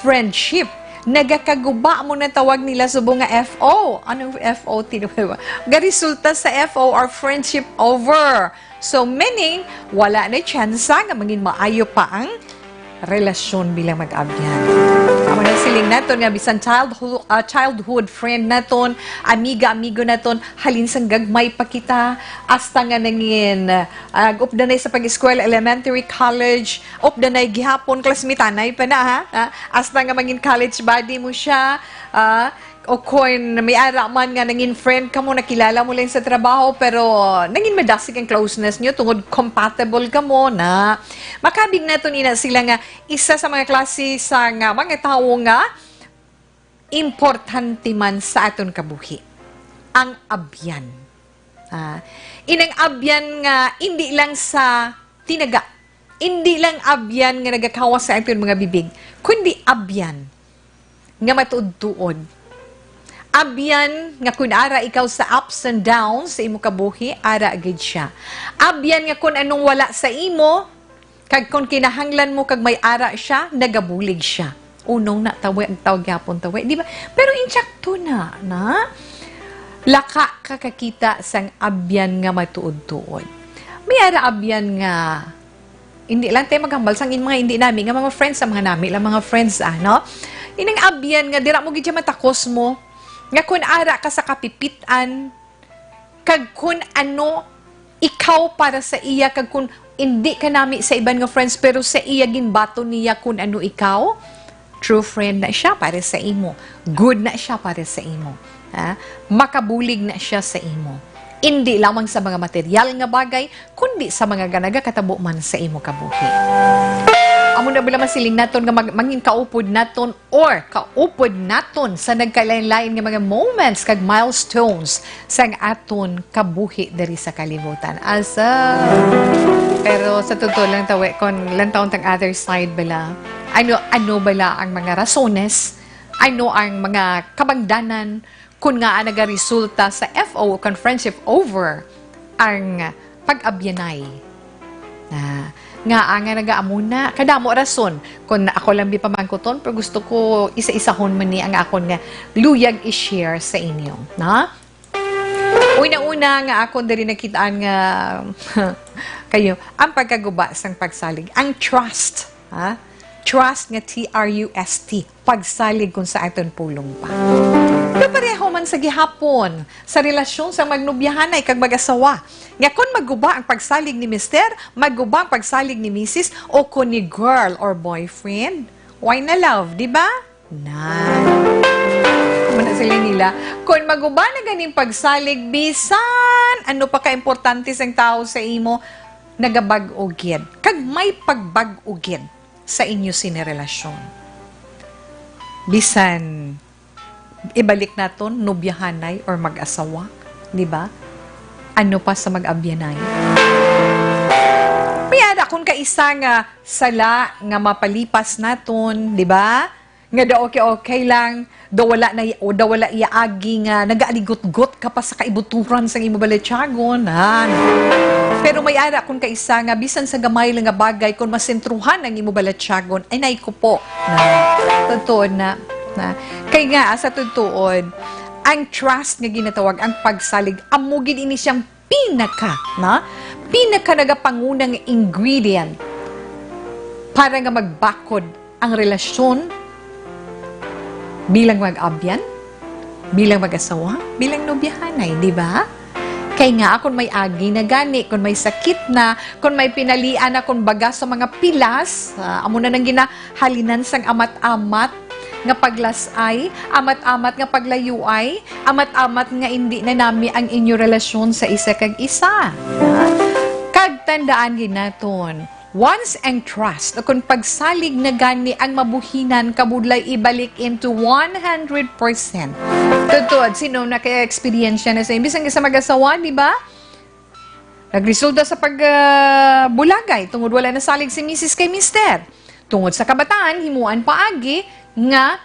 friendship. Nagakaguba mo na tawag nila subong nga F O. Anong F O? Tino-, garesulta sa F O or friendship over. So, meaning, wala na tsansa nga mangin maayo pa ang relasyon bilang mag-abyan. Amo na siling naton nga bisan childhood, ah, childhood friend naton, amiga, amigo naton, halin sang gagmay pa kita, hasta nga nangin, ah, updanay sa pag-eskwela, elementary, college, updanay gihapon, classmate-anay pa na, ha? Ah, hasta nga mangin college buddy mo siya, ah, o kon may ara man nga nangin friend kamo, nakilala mo lang sa trabaho, pero nangin madasig ang closeness nyo tungod compatible kamo na. Makabig naton ina sila nga isa sa mga klase sa nga mga tawo nga importante man sa aton kabuhi, ang abyan. Ah, inang abyan nga indi lang sa tinaga, indi lang abyan nga nagakawas sa aton mga bibig, kundi abyan nga matuod-tuod. Abyan nga kun ara ikaw sa ups and downs sa imo kabuhi, ara gid siya. Abyan nga kun anong wala sa imo, kag kun kinahanglan mo kag may ara siya, nagabulig siya. Unong na tawi, ang tawag gyapon tawi, di ba? Pero insakto na, na? Laka ka kakita sang abyan nga matuod-tuod. May ara abyan nga hindi lang tayo maghambal sang in mga hindi nami nga mga friends, sa mga nami lang mga friends, ah, no? Ining abyan nga dira mo gid siya matakos mo, nga kun ara ka sa kapipitan, kag kun ano ikaw para sa iya, kag kun hindi ka nami sa iban nga friends, pero sa iya ginbaton niya kun ano ikaw, true friend na siya para sa imo. Good na siya para sa imo. Ha? Makabulig na siya sa imo. Indi lamang sa mga material nga bagay, kundi sa mga ga-, nagakatabo man sa imo kabuhi. Amo na bala masiling naton nga mag-, mangin kaupod naton or kaupod naton sa nagkalain-lain nga mga moments kag milestones sang aton kabuhi diri sa kalibutan. Asa? Pero sa totoo lang, tawi, kon lantawon tang other side bala, ano, ano bala ang mga rasones? Ano ang mga kabangdanan kon ngaa nagaresulta sa F O o kon friendship over ang pag-abyanay? Na, ngaa nga nagaamuna? Kadamo rason. Kon ako lang bi pamangkuton, pero gusto ko isa-isahon man ni ang akon nga luyag i-share sa inyo, na? Una-una nga akon diri nakitaan nga kayo, ang pagkaguba sang pagsalig, ang trust, ha? Trust nga T R U S T, pagsalig kun sa aton pulong pa. Pero pareho man sa gihapon, sa relasyon sa magnobyahanay kag mag-asawa, nga kon maguba ang pagsalig ni mister, maguba ang pagsalig ni misis, o kon ni girl or boyfriend, why na love, di ba? Nan. Muna sila nila. Kung maguba na ganing pagsalig, bisan ano pa ka-importante sang tao sa imo, nagabag-o gid. Kag may pagbago gid sa inyo sini relasyon. Bisan ibalik naton, nobyahanay or mag-asawa, di ba? Ano pa sa mag-abyanay? May ara kun kaisa nga sala nga mapalipas naton, di ba? Nga daw okay-okay lang, daw wala na, o daw wala iya agi nga nagaaligot-got ka pa sa kaibuturan sang imo balatyagon, ha? Pero may ara kun kaisa nga bisan sa gamay lang nga bagay, kun masentruhan ang imo balatyagon, ay, nay ko po. Na, totoo na, na. Kay nga, sa totoo, ang trust nga ginatawag, ang pagsalig, amo gid ini siyang pinaka, na? Pinaka nagapanguna nga ingredient para nga magbakod ang relasyon bilang mag-abyan, bilang mag-asawa, bilang nobyahanay, di ba? Kay nga, kung may agi na gani, kung may sakit na, kung may pinalian na, kung baga sa mga pilas, ah, amo na nang ginahalinan sang amat-amat nga paglas-ay, amat-amat nga paglayuay, amat-amat nga indi na nami ang inyo relasyon sa isa kag isa. Kag tandaan gid naton, once ang trust, o kung pagsalig na gani ang mabuhinan, kabudlay ibalik into one hundred percent. Totoo, sino na kaya eksperyensya na sa bisan ka sa mag-asawa, di ba? Nagresulta sa pag, ah, bulagay tungod wala nasalig si misis kay mister. Tungod sa kabataan, himuan paagi nga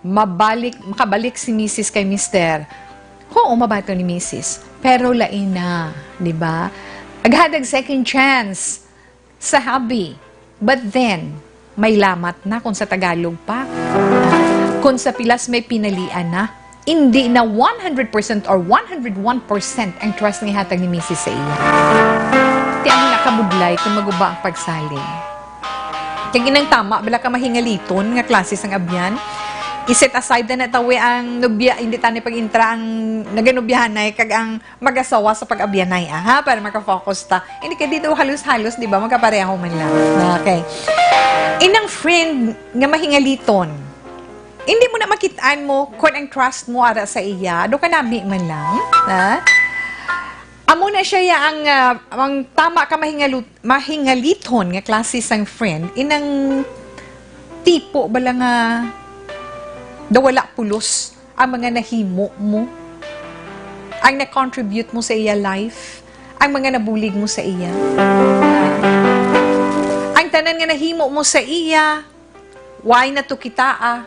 mabalik, makabalik si misis kay mister. Oo, mabaton ni misis. Pero lain na, di ba? Aghadag second chance sa hubby. But then, may lamat na kung sa Tagalog pa. Kung sa pilas may pinalian na. Hindi na one hundred percent or one hundred one percent ang trust nga ihatag ni misis sa iya. Ti ang nakabudlay kung maguba ang pagsalig. Kay ginang tama, bala ka mahingaliton nga klase sang abyan. I-set aside na natawi ang nobya, hindi tani pag-intra ang naganobyahanay kag ang mag-asawa sa pag-abyanay, aha, para makafocus ta. Hindi kay dito halos-halos, di ba, magkapareho man lang. Okay. Inang friend nga mahingaliton, hindi mo na makitaan mo kung ang trust mo ara sa iya, do ka nami man lang, ha? Amo na siya ya ang, ah, ang tama ka mahingalut-, mahingaliton nga klase sang friend, inang tipo bala nga daw wala pulos ang mga nahimo mo, ang na-contribute mo sa iya life, ang mga nabulig mo sa iya. Ang tanan nga nahimo mo sa iya, why na to kita, ah,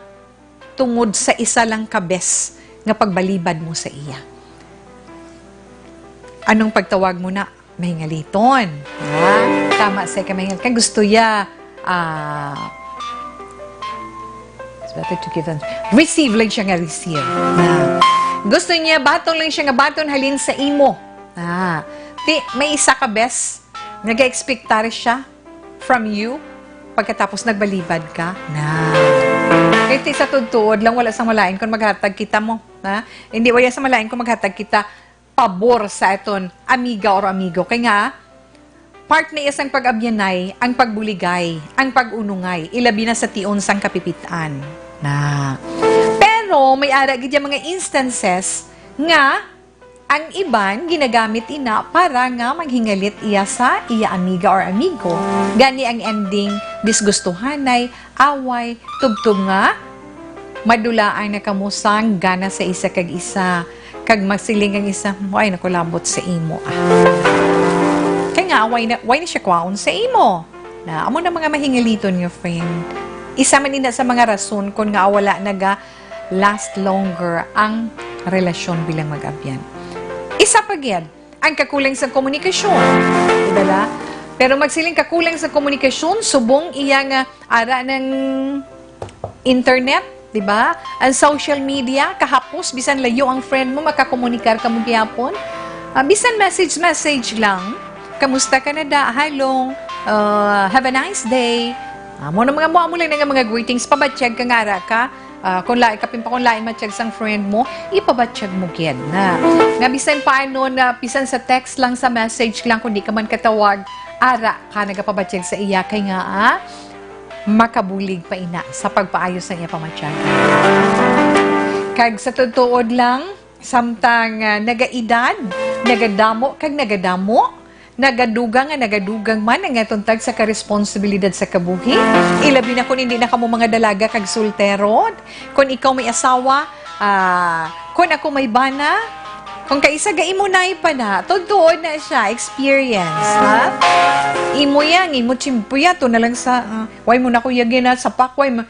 tungod sa isa lang ka bes nga pagbalibad mo sa iya. Anong pagtawag mo na? Mahingaliton. Ha? Tama sa ka mahingal. Kay gusto ya, ah, it's better to give than receive lang siya nga receive. Na. Gusto niya, baton lang siya nga baton halin sa imo. Ah, ti, may isa ka bes, nag-expectar siya from you, pagkatapos nagbalibad ka. Na. Kay ti sa tuod-tuod lang, wala sang malain kung maghatag kita mo. Ha? Hindi, wala sang malain kung maghatag kita pabor sa aton amiga or amigo. Kay nga, part na iya sang pag-abyanay ang pagbuligay, ang pag-unungay, ilabi na sa tion sang kapipit-an. Na. Pero may ara gid ya mga instances nga ang iban ginagamit ina para nga maghingalit iya sa iya amiga or amigo. Gani ang ending, disgustuhanay, away, tubtob nga madulaan na kamo sang gana sa isa kag isa, kag magsiling ang isa, "Why nakulabot sa imo, ah?" Kay nga, why na, why na siya kwaon sa imo? Na, amo na mga mahingaliton nga friend. Isa man ina sa mga rason kon nga wala naga last longer ang relasyon bilang mag-abyan. Isa pa gyud, ang kakulang sa komunikasyon. Di ba? Pero magsiling kakulang sa komunikasyon, subong iya nga ara ng internet, di ba? Ang social media, kahapos, bisan layo ang friend mo, makakomunikar ka mo gihapon. Ah, bisan message-message lang. Kamusta ka na da? Hello. Ah, have a nice day. Ah, mo na mga mo, amo lang na nga mga greetings, pabatyag ka nga ara ka. Ah, kung lain, kapin pa kung lain matyag sang friend mo, ipabatyag mo gid na. Nga bisan paano na, bisan sa text lang, sa message lang, kung di ka man katawag, ara ka nagapabatyag sa iya, kay nga, ah, makabulig pa ina sa pagpaayo sa iya pamatyag. Kag sa tuod-tuod lang, samtang, ah, nagaedad, nagadamo, kag nagadamo, nagadugang nga nagadugang man ang aton tagsa ka responsibilidad sa kabuhi. Ilabi na kon indi na kamo mga dalaga kag soltero. Kon ikaw may asawa, ah, kon ako may bana, kon kaisa ga imo nay pa na, tuod-tuod na siya, experience, ha? Imo yang, imo tiyempo ya, to na lang sa, ah, why mo na ko yagi na sa pakway, ma-,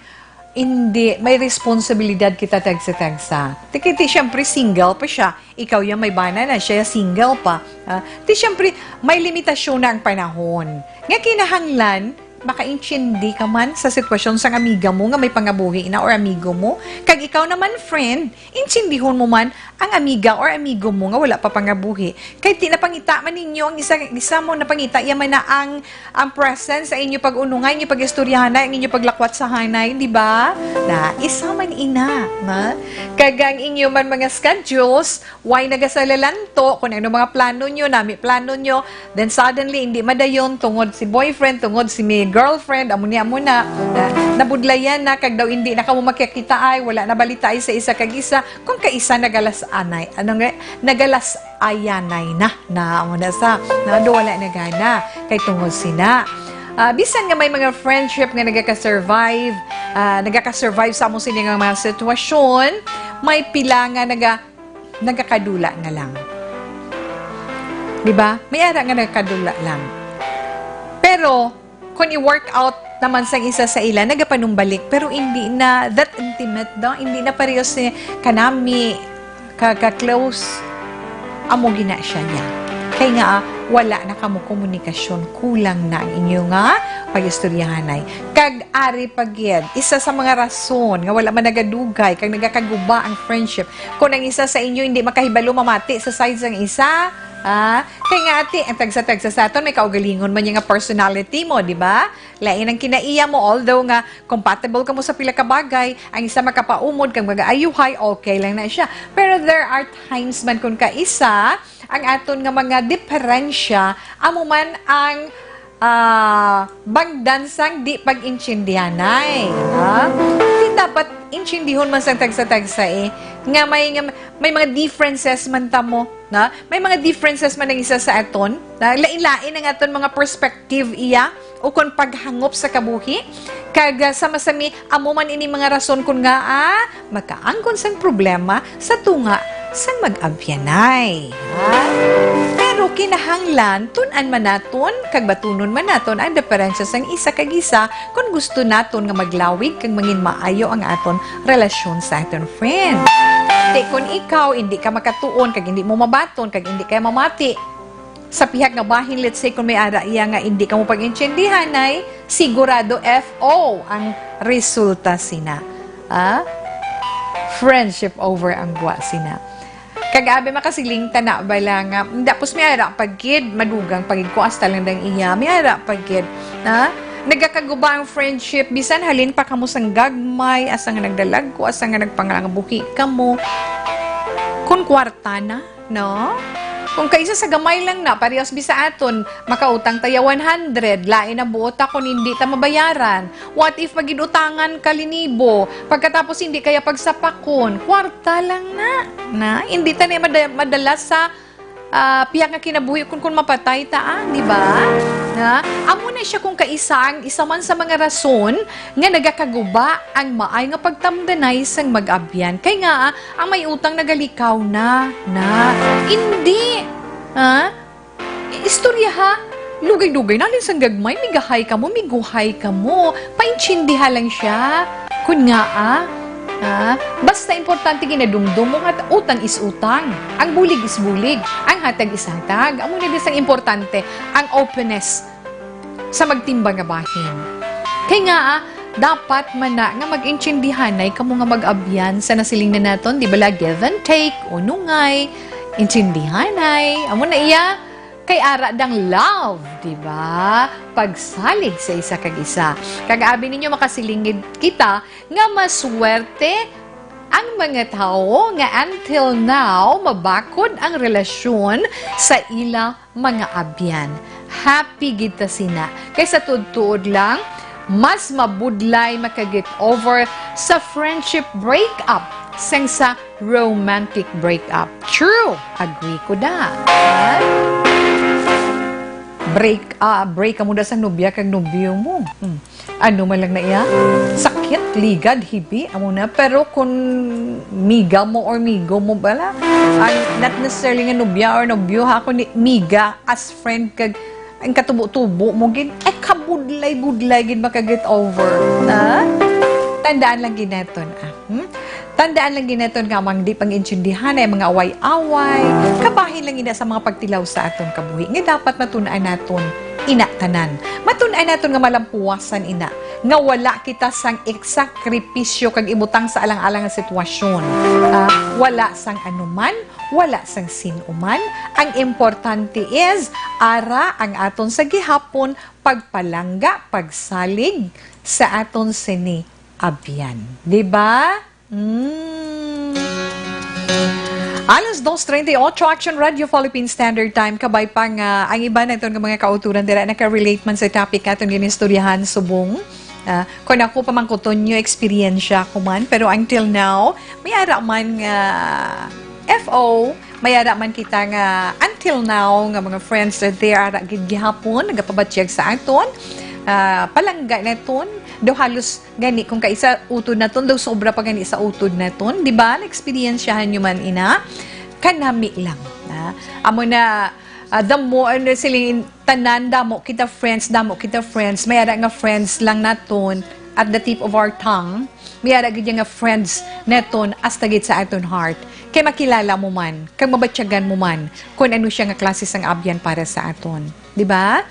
Hindi, may responsibilidad kita tagsa-tagsa. Ti, ti, siyempre, single pa siya. Ikaw ya may bana na, siya single pa. Ah, ti, siyempre, may limitasyon na ang panahon. Nga kinahanglan, makaintindi ka man sa sitwasyon sang amiga mo nga may pangabuhi na or amigo mo. Kag ikaw naman, friend, intindihon mo man ang amiga or amigo mo nga wala pa pangabuhi. Kay ti napangita man ninyo ang isa, isa mo napangita iya man na ang, ang presence sa inyo pag-unungan, inyo pag-istoryahanay, ang inyo paglakwat sa hanay, di ba? Na isa man ina, na? Kag ang inyo man mga schedules, why nagasalalanto, kung ano mga plano nyo, nami plano nyo, then suddenly, hindi madayon, tungod si boyfriend, tungod si mi girlfriend, amo ni, amo na, na, nabudlayan na, kag daw hindi na kamo makakita ay, wala na balita ay sa isa kag isa, kung kaisa nagalas-anay, ano nga, nagalas-ayanay na, na, amo na sa, na, do wala na gana, kay tungod sina. Ah, bisan nga may mga friendship nga nagaka-survive, ah, nagaka-survive sa amo sini nga mga sitwasyon, may pila nga naga-, nagakadula na lang. Di ba? May ara nga nagakadula lang. Pero, kung i-work out naman sang isa sa ila, nagapanumbalik, pero hindi na that intimate, no? Hindi na pareho si kanami, ka, ka close. Amo gina siya niya. Kay nga, ah, wala na kamo komunikasyon, kulang na ang inyo nga pag-istoryahanay. Kag ari pa gid, isa sa mga rason nga wala man nagadugay kag nagakaguba ang friendship, kung ang isa sa inyo hindi makahibalo mamati sa side sang isa, ah, kay nga ati, ang tagsa-tagsa sa aton may kaugalingon man niya nga personality mo, di ba? Lain ang kinaiya mo, although nga compatible kamo sa pila ka bagay, ang isa makapaumod kag mag-aayuhay, okay lang na siya. Pero there are times man kung kaisa ang aton nga mga diferensya, amo man ang, ah, bangdan sang di pag-intindihanay, ha? Di dapat intindihon man sang tagsa-tagsa, eh, nga may, nga may mga differences man ta mo, na? May mga differences man ang isa sa aton, na? Lain-lain ang aton mga perspective iya, o kon paghangop sa kabuhi. Kag, ah, sama sa mi, amo man ini mga rason kon ngaa, ah, makaangkon sang problema sa tunga sang mag-abyanay. Ha? Pero kinahanglan, tun-an man naton, kag batunon man naton ang diferensya sang isa kag isa kon gusto naton nga maglawig kag mangin maayo ang aton relasyon sa aton friend. Ti kon ikaw, hindi ka makatuon, kag hindi mo mabaton, kag hindi ka mamati, sa pihak nga bahin, let's say, kung may ara iya nga hindi kamo pag-intindihan, ay sigurado F O ang resulta sina. Ah? Friendship over ang gwa sina. Kag abi makasiling ta na bala nga, tapos may ara pa gid, madugang pa gid ko, hasta lang dang iya, may ara pa gid. Ha? Nagakaguba ang friendship, bisan halin pa kamo sang gagmay, asa nga nagdalagko, asa nga nagpangalangabuhi kamo. Kung kwarta na, no? Kung kaisa sa gamay lang na, parehas bisa aton, makautang ta ya one hundred, lain na buot ta kung hindi ta mabayaran. What if maginutangan ka linibo, pagkatapos hindi ka ya pagsapakon, kwarta lang na, na? Hindi ta na mada-, madala sa, ah, pihak nga kinabuhi kung, kung mapatay ta, ah, di ba? Na? Amo na siya kung kaisa ang isa man sa mga rason nga nagakaguba ang maay nga pagtamdanay sang mag-abyan. Kay nga, ah, ang may utang nagalikaw na, na. Hindi. Ha? Istorya, ha? Lugay-lugay, nalin sang gagmay, migahay kamo, miguhay kamo. Paintindiha lang siya. Kun nga, ah, ha? Basta importante ginadumdum mo nga utang is utang. Ang bulig is bulig. Ang hatag is hatag. Amo na di sang importante, ang openness sa magtimbang nga bahin. Kay nga, ah, dapat man na nga mag-intindihanay kamo nga mag-abyan sa nasiling na naton, di bala, give and take, unungay, intindihanay, amo na iya, kay ara dang love, di ba? Pagsalig sa isa kag isa. Kag abi ninyo, makasilingid kita nga maswerte ang mga tawo nga until now mabakod ang relasyon sa ila mga abyan. Happy gid ta sina. Kay sa tuod-tuod lang, mas mabudlay maka-get over sa friendship breakup sang sa romantic breakup. True. Agree ko da. Ha? Break, ah, break kamo da sang nobya kag nobyo mo. Hmm. Ano man lang na iya? Sakit, ligad, hibi, amo na. Pero kung miga mo or migo mo bala, ang, not necessarily nga nobya or nobyo, ha, kundi miga, as friend, kag ang katubo-tubo mo gid, ay kabudlay-budlay gid maka-get over. Ha? Tandaan lang gid naton, ah. Hmm? Tandaan lang gid naton nga ang di pag-intindihan ay mga away-away, kabahin lang ina sa mga pagtilaw sa aton kabuhi nga dapat matun-an naton ina tanan. Matun-an naton nga malampuwasan ina nga wala kita sang eksakripisyo kag ibutang sa alang-alang nga sitwasyon. Ah, wala sang anuman, wala sang sin-o man. Ang importante is ara ang aton sa gihapon pagpalangga, pagsalig sa aton sini abyan. Di ba? Mm. Alas dos treinta y ocho, Action Radio Philippine Standard Time. Kabay pa nga ang iba naton nga mga kauturan dira naka-relate man sa topic naton ginistoryahan subong. Ah, kung ako pa man kuton nyo, eksperyensya ko man. Pero until now, may ara man nga F O, may ara man kita nga until now nga mga friends are there, ara gid gihapon, nagapabatyag sa aton. Ah, palangga naton, daw halos gani kung kaisa utod naton, daw sobra pa gani sa utod naton, di ba? Na-eksperyensyahan nyo man ina, kanami lang. Ah, amo na, ah, the more, ano, siling tanan, damo kita friends, damo kita friends, may ara nga friends lang naton at the tip of our tongue, may ara gid nga friends naton hasta gid sa aton heart. Kay makilala mo man, kag mabatyagan mo man kung ano siya nga klase sang abyan para sa aton. Di ba?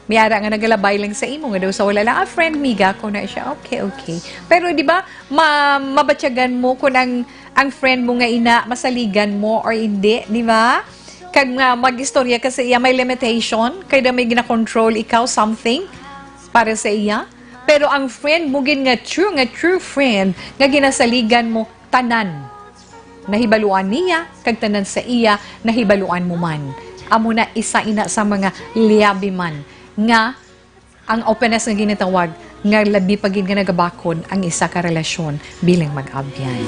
May ara nga nagalabay lang sa imo, nga daw sa wala lang, "Ah, friend, miga ko na siya." Okay, okay. Pero di ba, ma-, mabatyagan mo kung ang, ang friend mo nga ina, masaligan mo or hindi, di ba? Kag nga mag-istorya ka sa iya, may limitation, kay da may gina-control ikaw, something, para sa iya. Pero ang friend mo gid nga true, nga true friend, nga ginasaligan mo, tanan nahibaluan niya, kag tanan sa iya nahibaluan mo man. Amo na isa ina sa mga liabi man nga ang openness nga ginatawag nga labi pa gid nga nagabakod ang isa ka relasyon bilang mag-abyan.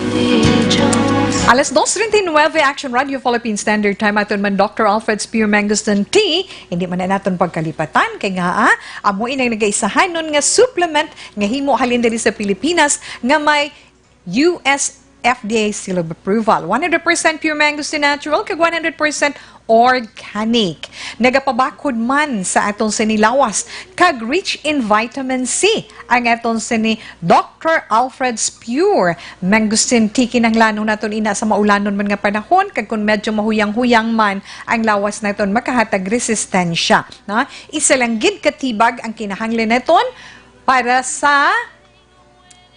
Alas dos treinta y nueve, Action Radio Philippine Standard Time, aton man Doctor Alfred Spear Mangosteen Tea. Hindi man na naton pagkalipatan, kay nga, ah, amo inang nagaisahanon nga supplement nga himo halin diri sa Pilipinas nga may U S F D A seal of approval. One hundred percent pure mangosteen natural, kag one hundred percent organic. Nagapabakod man sa aton sini lawas, kag rich in vitamin C ang aton sini Doctor Alfred's Pure Mangosteen Tea. Kinahanglanon naton ina sa maulanon man nga panahon, kag kung medyo mahuyang-huyang man ang lawas naton, makahatag resistensya, no? Isa lang gid ka tibag ang kinahanglan naton para sa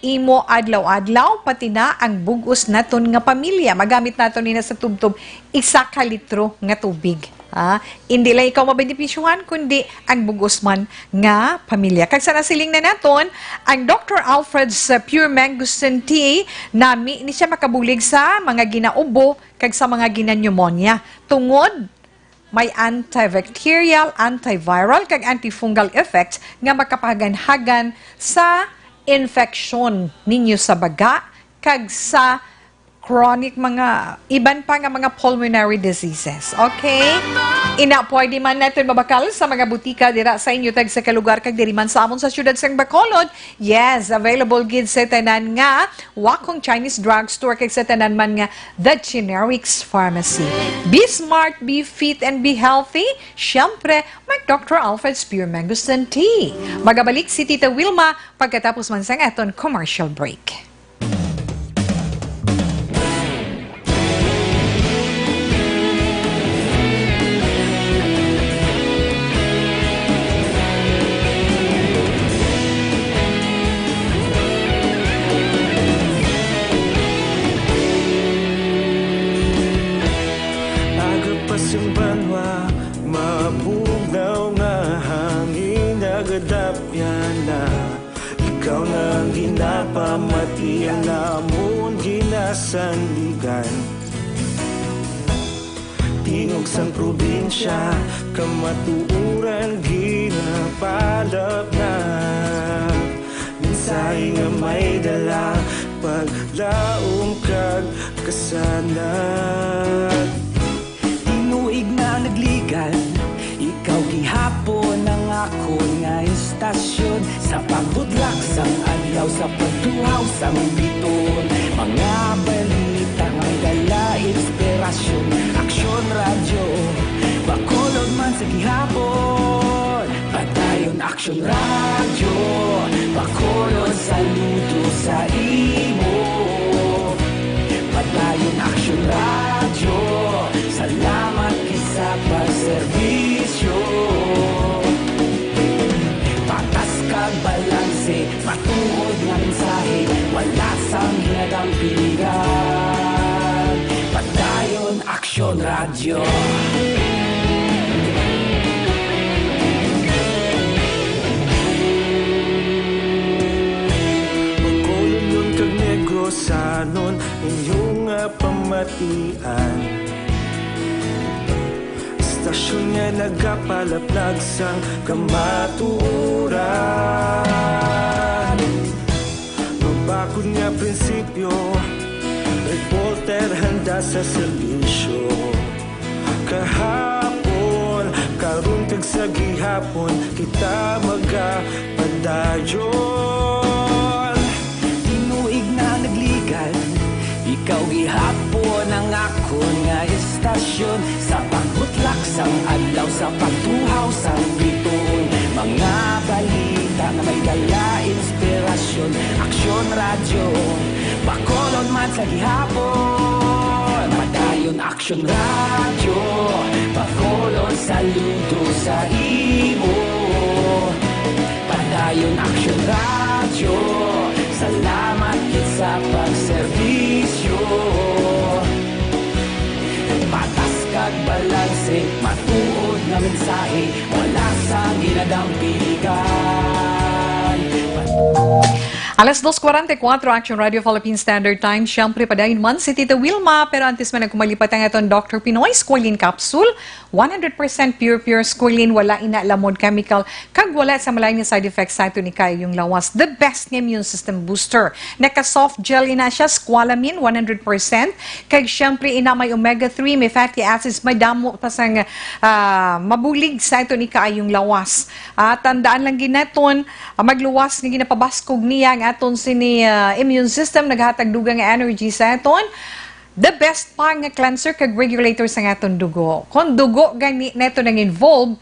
imo adlaw-adlaw, pati na ang bug-os naton nga pamilya. Magamit naton ina sa tubtob isa ka litro nga tubig. Ha? Indi lang ikaw mabenepisyuhan, kundi ang bug-os man nga pamilya. Kag sa nasiling na naton, ang Doctor Alfred's, uh, Pure Mangosteen Tea, nami ni siya makabulig sa mga ginaubo kag sa mga ginapneumonia. Tungod may antibacterial, antiviral, kag antifungal effect nga makapahaganhagan sa infeksyon ninyo sa baga kag sa chronic, mga iban pa nga mga pulmonary diseases. Okay? Ina, pwede man naton mabakal sa mga butika dira sa inyo tagsa ka lugar kag diri man sa amon sa siyudad sang Bacolod. Yes, available gid sa tanan nga Wacong Chinese Drugstore kag sa tanan man nga The Generics Pharmacy. Be smart, be fit, and be healthy. Siyempre, mag Doctor Alfred's Pure Mangosteen Tea. Magabalik si Tita Wilma pagkatapos man sang aton commercial break. Aga pa sing banwa, mabugnaw nga hangin nagadapyan na. Ikaw na ang ginapamati, ang amon ginasandigan. Tingog sang probinsya, kamatuoran ginapalapnap. Mensahe nga may dala, paglaom kag kasanag. Tinuig na nagligan, ikaw gihapon ang akon nga istasyon. Sa pagbudlak sang adlaw, sa pagtuhaw sang biton, mga balita nga dala inspirasyon. Aksyon Radyo, Bacolod man sa gihapon. Padayon Aksyon Radyo, Bacolod, saludo sa imo. Dayon Action Radio, salamat gid sa pagserbisyo. Patas kag balanse, matuod nga mensahe, wala sang hinadaang piligan. Padayon Action Radio. Bacolodnon kag Negrosanon, inyo nga pamatian. Istasyon nga nagapalaplag sang kamatuoran. Mabakod nga prinsipyo, reporter handa sa serbisyo. Kahapon, karon kag sa gihapon, kita magapadayon. Tinuig na nagligad, ikaw gihapon ang akon nga istasyon. Sa pagbutlak sang adlaw, sa pagtuhaw sang bituon, mga balita nga may dala inspirasyon. Aksyon Radyo, Bacolod man sa gihapon. Padayon Aksyon Radyo, Bacolod saludo sa imo. Padayon Aksyon Radyo, salamat gid sa pagserbisyo. Patas kag balanse, matuod nga mensahe, wala sang hinadaang piligan. Alas dos cuarenta y cuatro, Action Radio Philippine Standard Time. Siyempre, padayon man si Tita Wilma. Pero antes man nagkumalipat ang aton Doctor Pinoy Squalene Capsule, one hundred percent pure, pure squalene, wala ina lamod chemical, kag wala sa malain nga side effects sa aton ikaayong lawas. The best nga immune system booster. Naka-soft gel ina siya, squalamine, one hundred percent. Kag siyempre, ina may omega three, may fatty acids, may damo pa sang, ah, mabulig sa aton ikaayong lawas. Ah, tandaan lang gid naton, ah, magluwas nga ginapabaskog niya ang aton sini, ah, immune system, naghatag dugang nga energy sa aton. The best pa nga cleanser kag regulator sa aton dugo. Kung dugo gani neto nang involved,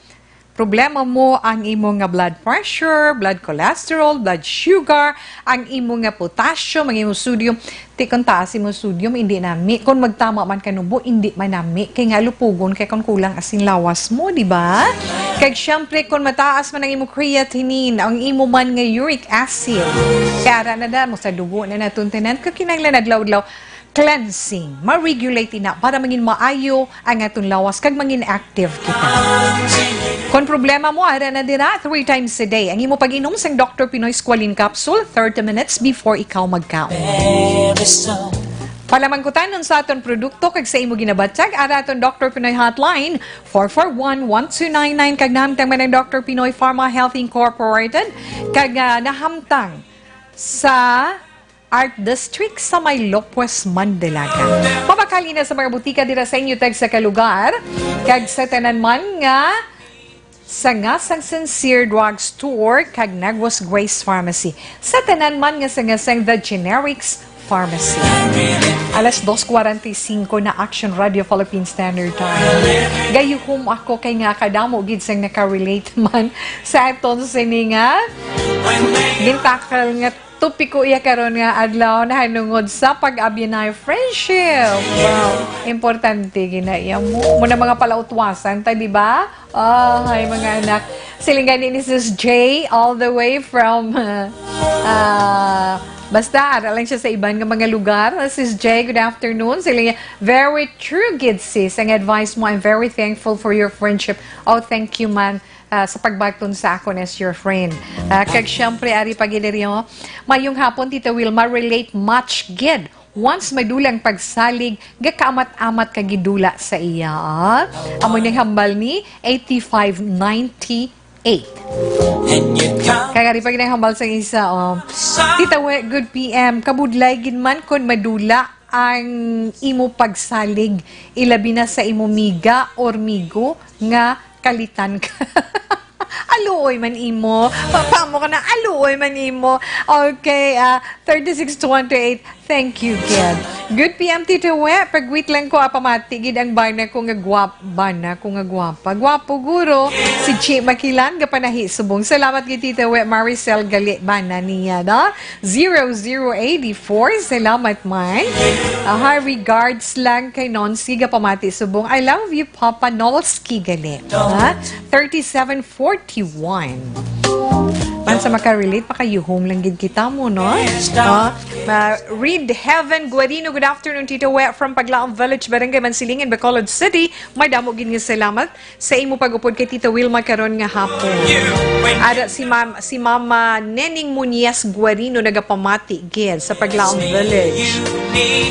problema mo ang imo nga blood pressure, blood cholesterol, blood sugar, ang imo nga potassium, ang imo sodium. Ti kung taas imo sodium, hindi nami. Kung magtama man ka nubo, hindi man nami. Kay nga lupugon kay kung kulang asin lawas mo, di ba? Kag syempre, kung mataas man ang imo creatinine, ang imo man nga uric acid, kay ara na da mo sa dugo na natuntanan, kag kinahanglan adlaw-adlaw cleansing, ma-regulate ina para mangin maayo ang aton lawas kag mangin active kita. Kon problema mo, ara na dira three times a day ang imo pag-inom sang Doctor Pinoy Squalene Capsule thirty minutes before ikaw magkaon. Palamangkutanon sa aton produkto kag sa imo ginabatyag, ara aton Doctor Pinoy Hotline, four four one, one two nine nine, kag nahamtang man ang Doctor Pinoy Pharma Health Incorporated, kag, ah, nahamtang sa Art District sa may Lopez, Mandalagan. Mabakal ina sa mga butika dira sa inyo tagsa ka lugar, kag sa tanan man nga sanga sang Sincere Drug Store kag Negros Grace Pharmacy. Sa tanan man nga sanga sang The Generics Pharmacy. Alas dos cuarenta y cinco na, Action Radio Philippine Standard Time. Gayuhom ako kay nga kadamo gid sang nakarelate man sa aton sini nga gintakal nga topiko iya karon nga adlaw nahanungod sa pag-abyanay friendship. Wow, importante gina iya mo. Muna mga palautwasan ta, di ba? Oh, hi mga anak. Siling gani ni Sis J all the way from, uh, uh, basta, ara lang siya sa iban nga mga lugar. Sis J, good afternoon. Siling niya, very true, gid sis. Ang advice mo, I'm very thankful for your friendship. Oh, thank you, man, ah, sa pagbaton sa akon as your friend. Ah, kag syempre, ari pa gid diri, oh. Mayong hapon, Tita Wilma, relate much gid. Once may dula ang pagsalig, gakaamat-amat ka gidula sa iya. Amo ning hambal ni eighty-five ninety-eight. Kag ari pa gid ang hambal sa isa, oh. Tita We, good P M. Kabudlay gid man kon madula ang imo pagsalig, ilabi na sa imo miga or migo nga kalitan ka. Aluoy man imo. Papamo ka na, aluoy man imo. Okay, ah, thirty-six twenty-eight. Thank you, Ged. Good P M, Tito We. Pag-greet lang ko, ah, pamati gid ang bana ko nga guwap-, bana ko nga gwapa. Gwapo, guro. Si Chi Makilan, gapanahi subong. Salamat gid, Tito We. Maricel Gali, bana niya, no? Zero zero eighty-four. Salamat man. Aha, regards lang kay Nonsi, gapamati subong. I love you, Papa Nolski, gali. Ha? Thirty-seven forty-one. Man sa makarelate, makayuhom lang gid kita mo, no? Ah, ma-, Reed Heaven Guarino, good afternoon, Tito We, from Paglaom Village, Barangay Mansilingin, Bacolod City. Madamo gid nga salamat sa imo pag-upod kay Tito Wilma karon nga hapon. Ada si Ma'am, si Mama Nening Muñez Guarino nagapamati gid sa Paglaom Village.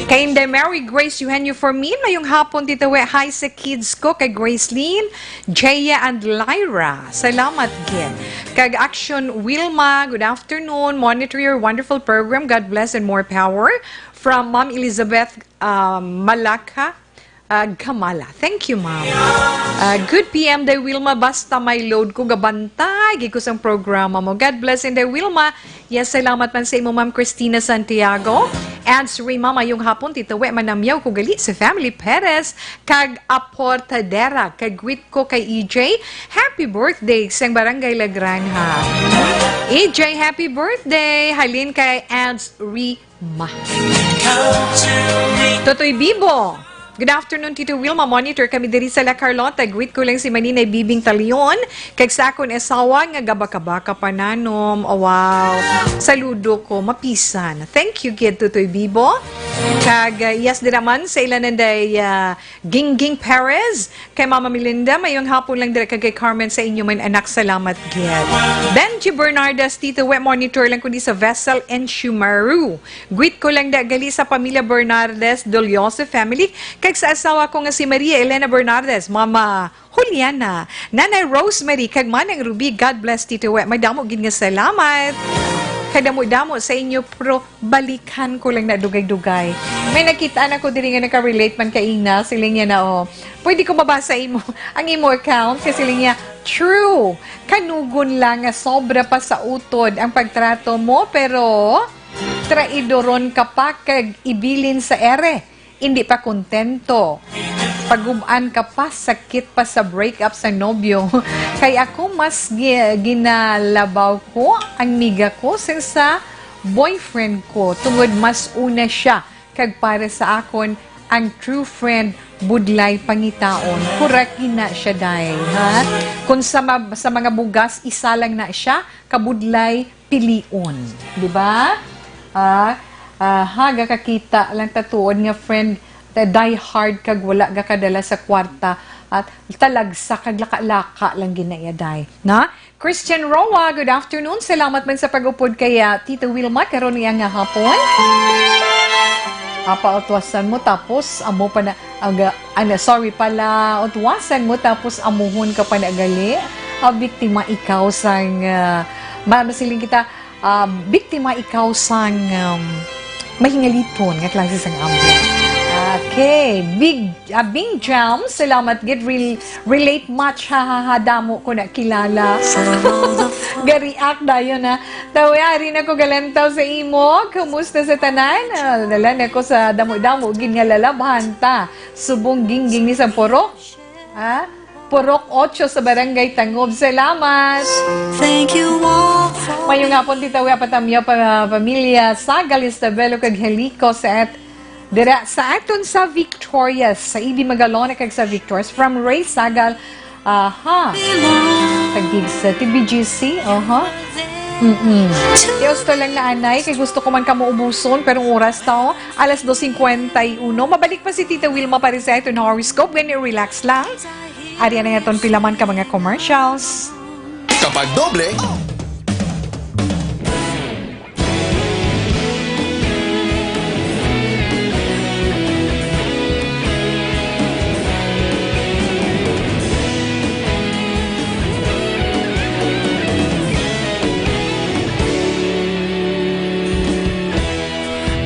Kay Inday Mary Grace Eugenio Formin, mayong hapon, Tito We. Hi sa kids ko, kay Gracelyn, Jaya and Lyra. Salamat gid. Kag Action Wilma, good afternoon. Monitor your wonderful program. God bless and more power. From Ma'am Elizabeth, uh, Malaka, uh, Gamala. Thank you, Ma'am. Uh, good P M, Day Wilma. Basta may load ko, gabantay gid ko sang programa mo. God bless, Inday Wilma. Yes, salamat man sa imo, Ma'am Christina Santiago. And Rima, mayong hapon, Tito We, manamyaw ko gali sa family Perez kag Aportadera, kag greet ko kay E J. Happy birthday sang Barangay La Granja. E J, happy birthday. Halin kay Ants Rima. Totoy Bibo. Good afternoon, Tito Wilma. Monitor kami diri sa La Carlota. Greet ko lang si Maninay Bibing Talion, kag sa akon asawa nga gabaka-baka pananom. Oh, wow. Saludo ko, mapisan. Thank you gid, Tutoy Bibo. Kag, uh, yes, dira man sa ila nanday, uh, Gingging Perez. Kay Mama Melinda, mayong hapon lang dira kag kay Carmen sa inyo man anak. Salamat gid. Benji Bernardes, Tito We, monitor lang kundi sa Vessel and Shumaru. Greet ko lang da gali sa pamilya Bernardes Dolioso family, kag sa asawa ko nga si Maria Elena Bernardes, Mama Juliana, Nanay Rosemary, kag Manang Ruby. God bless, Tito We. Madamo gid nga salamat. Kadamo-damo sa inyo, pro, balikan ko lang na dugay-dugay. May nakita na ko diri nga naka-relate man kaina. Siling niya na, oh, pwede ko mabasa imo, ang imo account? Kasi siling niya, true. Kanugon lang nga sobra pa sa utod ang pagtrato mo, pero traidoron ka pa kag ibilin sa ere. Hindi pa kontento. Pagub-an ka pa, sakit pa sa breakup sa nobyo. Kay ako, mas gi-, ginalabaw ko ang miga ko sin sa boyfriend ko, tungod mas una siya, kag para sa akon, ang true friend budlay pangitaon. Correct ina siya, day, ha? Kung sa ma-, sa mga bugas, isa lang na siya, kabudlay pilion, di ba? Ah, ah, ha, gakakita lang ta tuod nga friend, ta-, die hard kag wala gakadala sa kwarta at talagsa kag laka-laka lang gid na iya, day. Na? Christian Roa, good afternoon. Salamat man sa pag-upod kay, ah, Tita Wilma karon niya nga hapon. Apa, utwasan mo tapos amo pa na, aga, ano, sorry pala, utwasan mo tapos amuhon ka pa na gali. Ah, biktima ikaw sang, ah, ma-, masiling kita, ah, biktima ikaw sang, um, mahingaliton nga klase sang ampo. Okay, Big, ah, Bing Jam, salamat gid, rel-, relate much, ha, ha, ha, damo ko na kilala. Ga-react dayon, ha. Tawi, ari na ko galantaw sa imo. Kumusta sa tanan? Ah, dala na ko sa damo-damo gid nga lalabhan ta. Subong gingging ni sa purok. Ha? Purok Ocho sa Barangay Tangob. Salamat. Thank you all for Mayong hapon, Tita Wea, patamyaw pa, pamilya Sagal, Istabelo, kag Helico sa at dira sa aton sa Victorias, sa Idi Magalona kag sa Victorias. From Ray Sagal, aha. Tagig sa T B G C, aha. Mm-mm. Dios to lang na anay, kay gusto ko man kamo ubuson, pero ang oras to, alas dos cincuenta y uno. Mabalik pa si Tita Wilma para sa aton horoscope. When you relax lang, ari na nga aton pila man ka mga commercials. Kapag doble,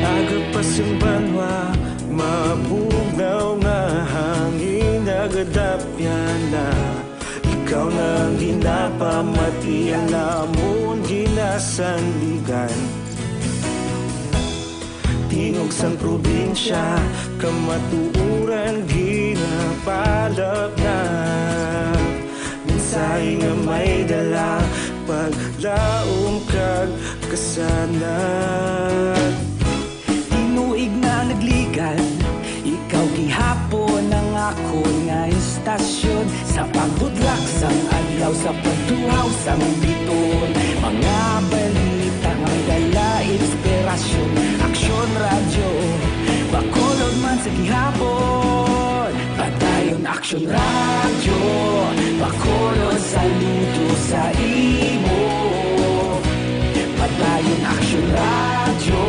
Agapas ang banwa, mabugnaw nga hangin, nagadapyan na. Ikaw na ang ginapamati, ang amon ginasandigan. Tingog sang probinsya, kamatuoran ginapalapnap. Mensahe nga may dala, paglaom kag kasanag. Tinuig na nagligad, ikaw gihapon ang akon nga istasyon. Sa pagbudlak sang adlaw, sa pagtuhaw sang biton, mga balita nga may dala inspirasyon. Aksyon Radyo, Bacolod man sa gihapon. Padayon Aksyon Radyo, Bacolod, saludo sa imo. Padayon Aksyon Radyo,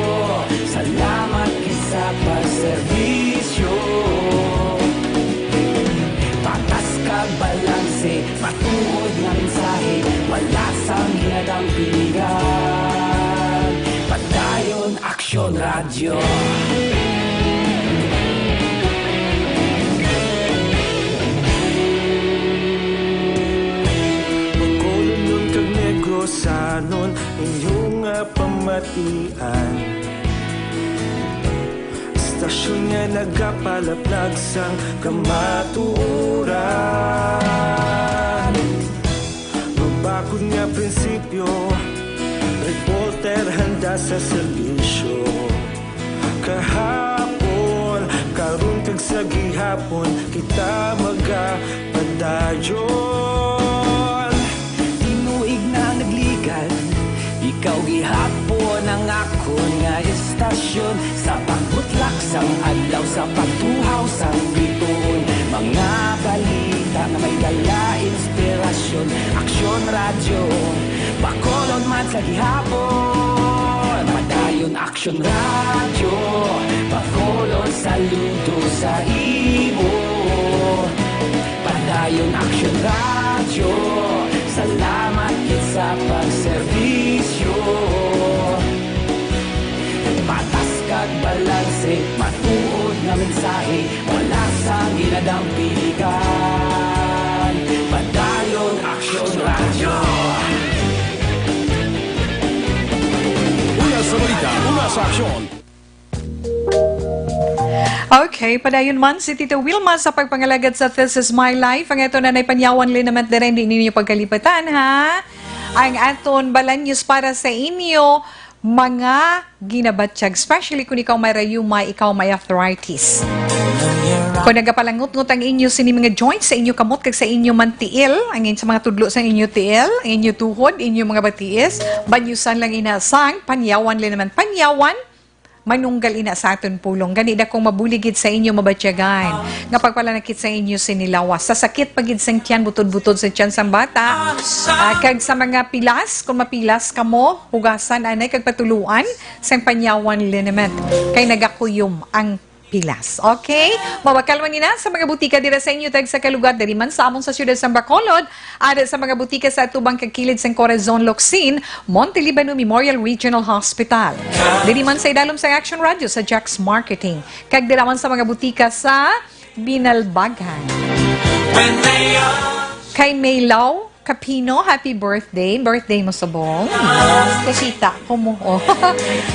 salamat gid sa pagserbisyo. Patas kag balanse, matuod nga mensahe, wala sang ginadampingan. Padayon Aksyon Radyo. Bacolodnon kag Negrosanon, inyo nga pamatian. Istasyon nga nagapalaplag sang kamatuoran. Mabakod nga prinsipyo, reporter handa sa serbisyo. Kahapon, karon kag sa gihapon, kita magapadayon. Tinuig na nagligad, ikaw gihapon ang akon nga istasyon. Sa pagbutlak sang adlaw, sa pagtuhaw sang bituon, mga balita nga may dala inspirasyon. Aksyon Radyo, Bacolod man sa gihapon. Padayon Aksyon Radyo, Bacolod, saludo sa imo. Padayon Aksyon Radyo, salamat gid sa pagserbisyo. Patas kag balanse, matuod nga mensahe, wala sang ginadampingan. Padayon Aksyon Radyo. Una sa balita, una sa aksyon. Okay, padayon man si Tita Wilma sa pagpangalagad sa This Is My Life. Ang ato na nay Panyawan Liniment diri, hindi ninyo pagkalipatan, ha? Ang aton balanyos para sa inyo, mga ginabatyag, especially kung ikaw may rayuma, ikaw may arthritis. Kung nagapalangutngot ang inyo sini mga joints, sa inyo kamot kag sa inyo man tiil, ang in-, sa mga tudlo sa inyo tiil, ang inyo tuhod, inyo mga batiis, banyusan lang ina sang Panyawan Liniment. Panyawan, manunggal ina sa aton pulong. Gani, dakong mabulig gid sa inyo mabatyagan nga pagpalanakit sa inyo sini lawas. Sa sakit pa gid sang tiyan, butod-butod sa tiyan sang bata, ah, kag sa mga pilas, kung mapilas kamo, hugasan anay kag patuluan sang Panyawan Liniment, kay nagakuyom ang pilas. Okay? Mabakal man ina sa mga butika dira sa inyo, tag sa kalugar, diri man sa amon sa siyudad sang Bacolod, ada sa mga butika sa atubang kag kilid sang Corazon Locsin, Monte Libano Memorial Regional Hospital. Diri man sa idalom sang Action Radio sa Jack's Marketing, kag dira man sa mga butika sa Binalbagan. Kay Maylaw Capino, happy birthday. Birthday mo subong. Kakita ko mo. Oh.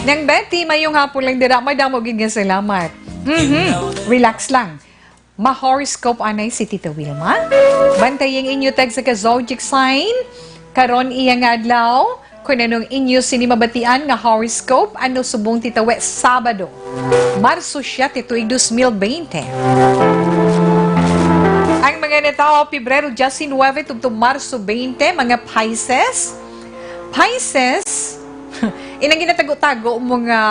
Nang Betty, mayong hapon lang dira. Madamo gid nga salamat. Mhm. Relax lang. Ma-horoscope anay si Tita Wilma. Bantay ang inyo tag sa ka zodiac sign. Karon iya nga adlaw, kung anong inyo sini mabatian nga horoscope, ano subong titawe, Sabado, Marso siete, tuig dos mil bente. Ang mga natawo, Pebrero diecinuebe tubtob Marso bente, mga Pisces. Pisces, inang ginatago-tago mo nga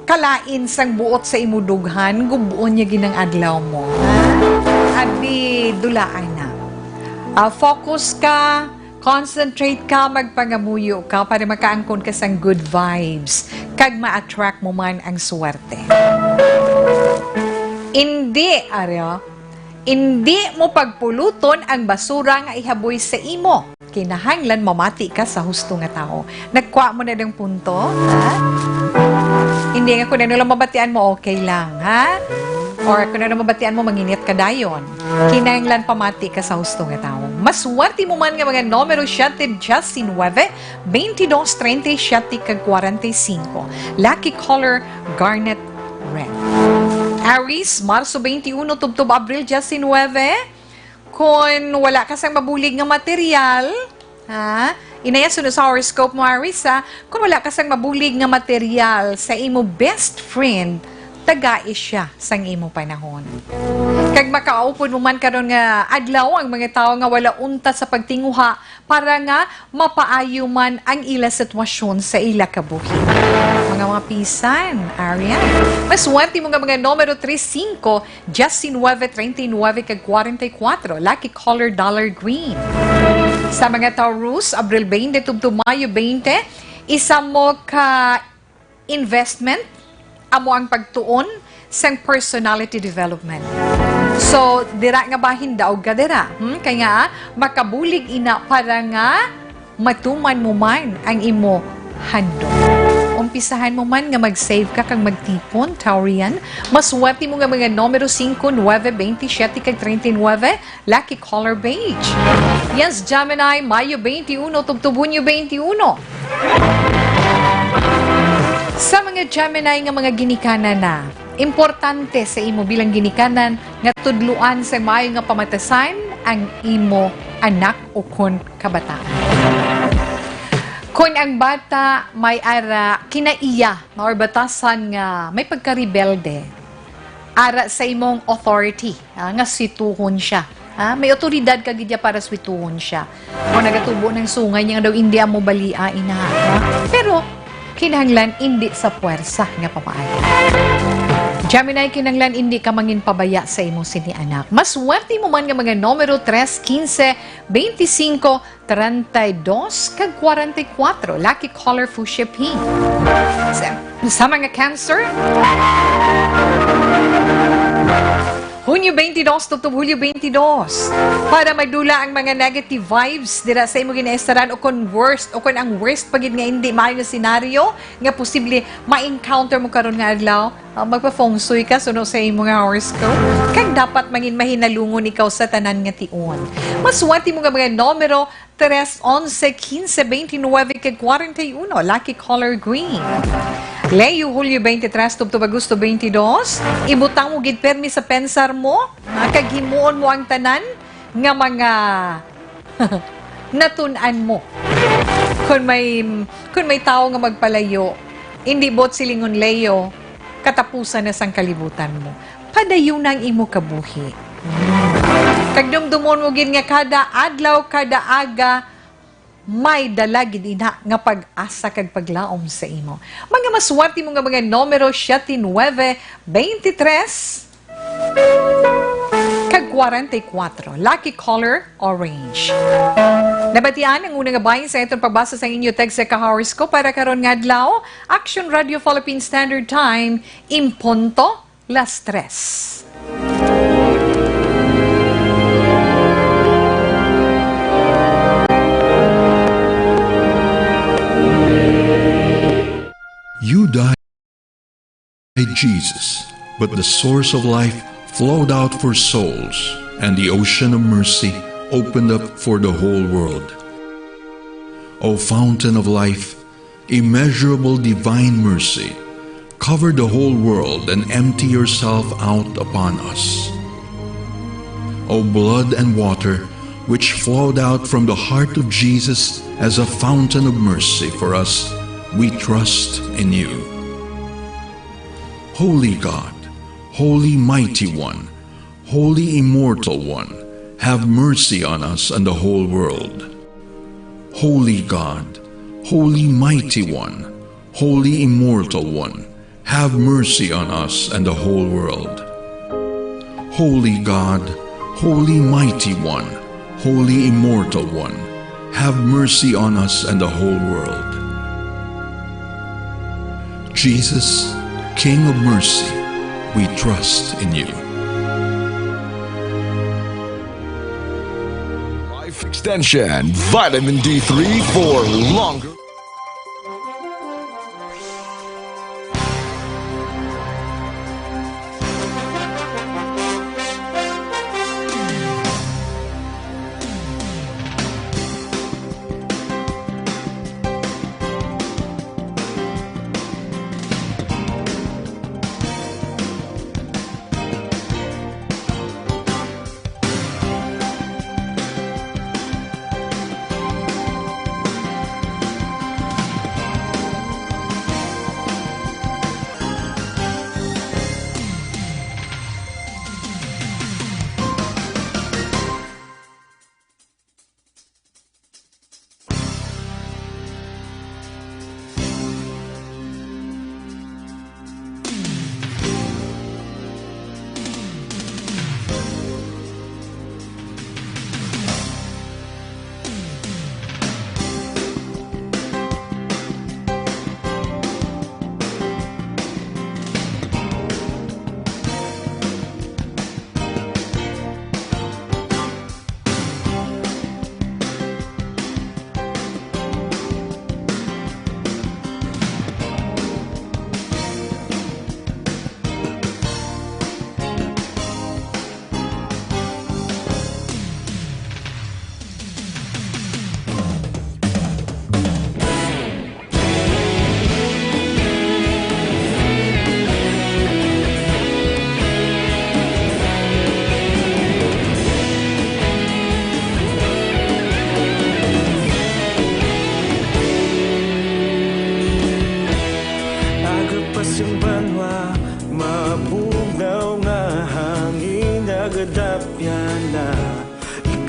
kalain sang buot sa imo dughan, gub-on niya ginang adlaw mo, ha? Abi, dulaan na. Ah, focus ka, concentrate ka, magpangamuyo ka para makaangkon ka sang good vibes, kag ma-attract mo man ang swerte. Indi, aryo, indi mo pagpuluton ang basura nga ihaboy sa imo. Kinahanglan mamati ka sa husto nga tawo. Nagkuha mo na ng punto, ha? Hindi nga kung ano lang mabatian mo, okay lang, ha? Or kung ano mabatian mo, manginit ka dayon. Kinahanglan pamati ka sa husto nga tawo. Maswerte mo man nga mga numero siete, diecinueve, veintidós, treinta y siete, kag cuarenta y cinco. Lucky color, garnet red. Aries, Marso twenty-one tubtob Abril diecinueve. Kon wala ka sang mabulig nga material, ha? Inaya, suno sa horoscope mo, Aries, ha? Kon wala ka sang mabulig nga material sa imo best friend, tagai siya sang imo panahon. Kag makaupod mo man karon nga adlaw ang mga tawo nga wala untat sa pagtinguha para nga mapaayo man ang ila sitwasyon sa ila kabuhi. Mga mapisan, Arian. Maswerte mo nga mga numero tres, singko, diecinueve, treinta y nueve, kag cuarenta y cuatro. Lucky color, dollar green. Sa mga Taurus, Abril twenty tubtob Mayo twenty, isa mo ka investment amo ang pagtuon sang personality development. So, dira nga bahin, daog ka dira. Hmm? Kay nga, makabulig ina para nga matuman mo man ang imo handom. Umpisahan mo man nga mag-save ka kag magtipon, Taurian. Maswerte mo nga mga numero singko, nuebe, bente, siyete, kag treinta y nuebe. Lucky color, beige. Yes, Gemini, Mayo twenty-one tubtob Hunyo twenty-one. Sa mga Gemini nga mga ginikanan na, importante sa imo bilang ginikanan nga tudloan sa maayo nga pamatasan ang imo anak o kon kabataan. Kon ang bata may ara kinaiya or batasan nga may pagkarebelde, ara sa imong authority, ah, nga swituhon siya. Ah, may awtoridad ka gid niya para swituhon siya. Kung nagatubo ng sungay niya nga daw, "Indi amo balia, ina," ha? Pero kinahanglan indi sa puwersa nga pamaagi. Gemini, kinahanglan indi ka manginpabaya sa imo sini anak. Maswerte mo man nga mga numero tres, quince, veinticinco, treinta y dos, kag cuarenta y cuatro. Lucky color, fuchsia pink. Sa, sa mga Cancer, Hunyo twenty-dos tubtob Hulyo twenty-dos. Para madula ang mga negative vibes dira sa imo ginaistaran, o kon worst, o kon ang worst pa gid nga hindi maayo nga senaryo nga posible ma-encounter mo karon nga adlaw, ah, magpa-feng shui ka suno sa imo nga horoscope. Kag dapat mangin mahinalungon ikaw sa tanan nga tion. Maswerte mo nga mga numero, tres, onse, quince, veintinueve, kag cuarenta y uno. Lucky color, green. Leo, Hulyo twenty-tres tubtob Agosto twenty-dos. Ibutang mo gid permi sa pensar mo, ha, kag himuon mo ang tanan nga mga natun-an mo. Kung may, kung may tawo nga magpalayo, hindi buot silingon, Leo, katapusan na sang kalibutan mo. Padayon ang imo kabuhi. Kag dumdumon mo gid nga kada adlaw, kada aga, may dala gid ina nga pag-asa kag paglaom sa imo. Mga maswerte mo nga mga numero, siete, nuebe, veintitrés, kag cuarenta y cuatro. Lucky color, orange. Nabatian ang una nga bahin sa aton pagbasa sa inyo text sa kahoroscope para karon nga adlaw. Action Radio Philippine Standard Time, in punto las tres. You died, Jesus, but the source of life flowed out for souls, and the ocean of mercy opened up for the whole world. O fountain of life, immeasurable divine mercy, cover the whole world and empty yourself out upon us. O blood and water, which flowed out from the heart of Jesus as a fountain of mercy for us, we trust in you. Holy God, Holy Mighty One, Holy Immortal One, have mercy on us and the whole world. Holy God, Holy Mighty One, Holy Immortal One, have mercy on us and the whole world. Holy God, Holy Mighty One, Holy Immortal One, have mercy on us and the whole world. Jesus, King of mercy, we trust in you. Life Extension, Vitamin D three for longer.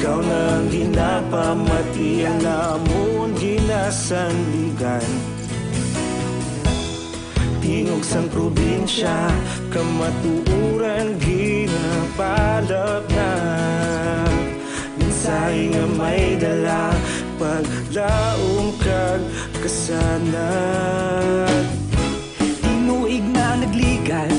Ikaw na ang ginapamati, ang amon ginasandigan. Tingog sang probinsya, kamatuoran ginapalapnat. Mensahe nga may dala, paglaom kag kasanag. Tinuig na nagligan,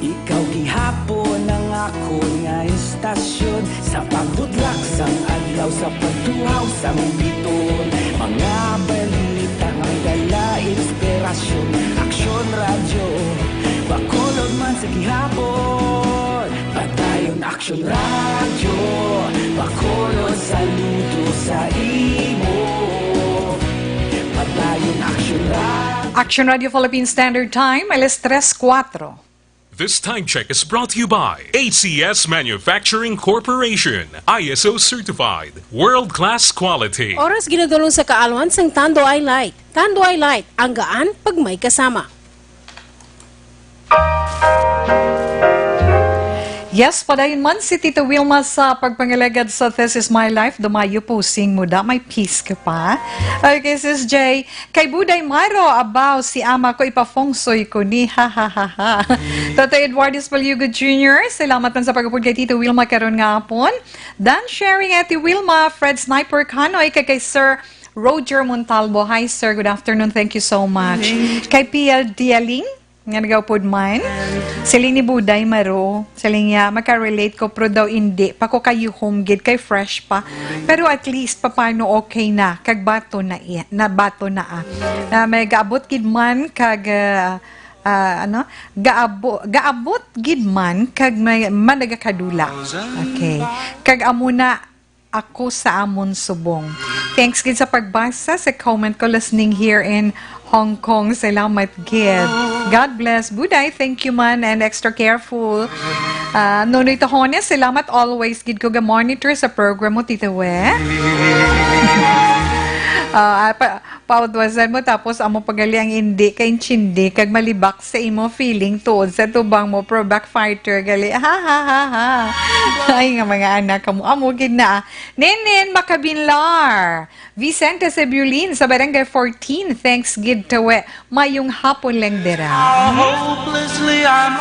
ikaw gihapon ang akon nga istasyon. Sa pagbutlak sang adlaw, sa pagtuhaw sang biton, mga balita nga may dala inspirasyon. Aksyon Radyo, Bacolod man sa gihapon. Padayon Aksyon Radyo, Bacolod, saludo sa imo. Padayon Aksyon Radyo. Action Radio Philippine Standard Time, alas tres kuwatro. This time check is brought to you by A C S Manufacturing Corporation, I S O certified, world-class quality. Oras ginadulong sa kaalwan sang Tanduay Light. Tanduay Light, ang gaan pag may kasama. Yes, padayon man si Tita Wilma sa pagpangalagad sa This Is My Life. Dumayo po sing muda, may peace ka pa. Okay, Sis J, kay Buday Maro, abaw, si ama ko ipafongsoy ko ni, ha, ha, ha, ha. Tata Eduardo Espaliugo Junior, salamat man sa pag-upod kay Tita Wilma karon nga hapon. Dan sharing, Ate Wilma, Fred Sniper Kanoy, kay, kay Sir Roger Montalbo. Hi, sir. Good afternoon. Thank you so much. Kay Pia Dialing, nga nagaupod man. Siling ni Buday Maro, siling niya, "Maka-relate ko, pero daw hindi pa ko kayo home gid kay fresh pa. Pero at least, papano okay na, kag bato na, iya- na bato na, ah. Ah, may gaabot gid man, kag, ah, ah, ano, gaabo, gaabot gid man, kag may managakadula." Okay. Kag amo na ako sa amon subong. Thanks gid sa pagbasa sa comment ko, listening here in Hong Kong. Salamat gid. God bless. Buday, thank you man, and extra careful. Ah, Nonoy Tohones, salamat, always gid ko ga-monitor sa program mo, Tita We. Ah, pa, paudwasan mo, tapos amo pa gali ang hindi kaintindi kag malibak sa imo feeling tuod sa tubang mo, pro backfighter gali. Ha, ha, ha, ha. Ay, nga mga anak, amo, amo gid na. Nenen Macabinlar, Vicente Sebulin sa Barangay fourteen. Thanks gid, Tawe. Mayong hapon lang dira. Hopelessly, I'm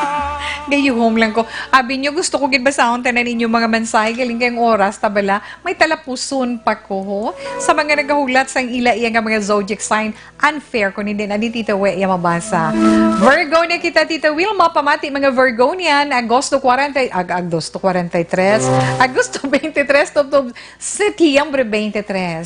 Gayuhom lang ko. Abi nyo, gusto ko gid basahon tanan ninyo mga mensahe. Galing kayong oras, tabala. May talapuson pa ko, ho. Sa mga nagahulat sang ila iya nga mga zodiac sign, unfair kung hindi na ni Tita We iya mabasa. Virgo na kita, Tita Wilma. Pamati, mga Virgonian. Agosto kwarenta, ag-, Agosto kwarenta y tres. Agosto twenty-three, tubtob Setyembre twenty-three.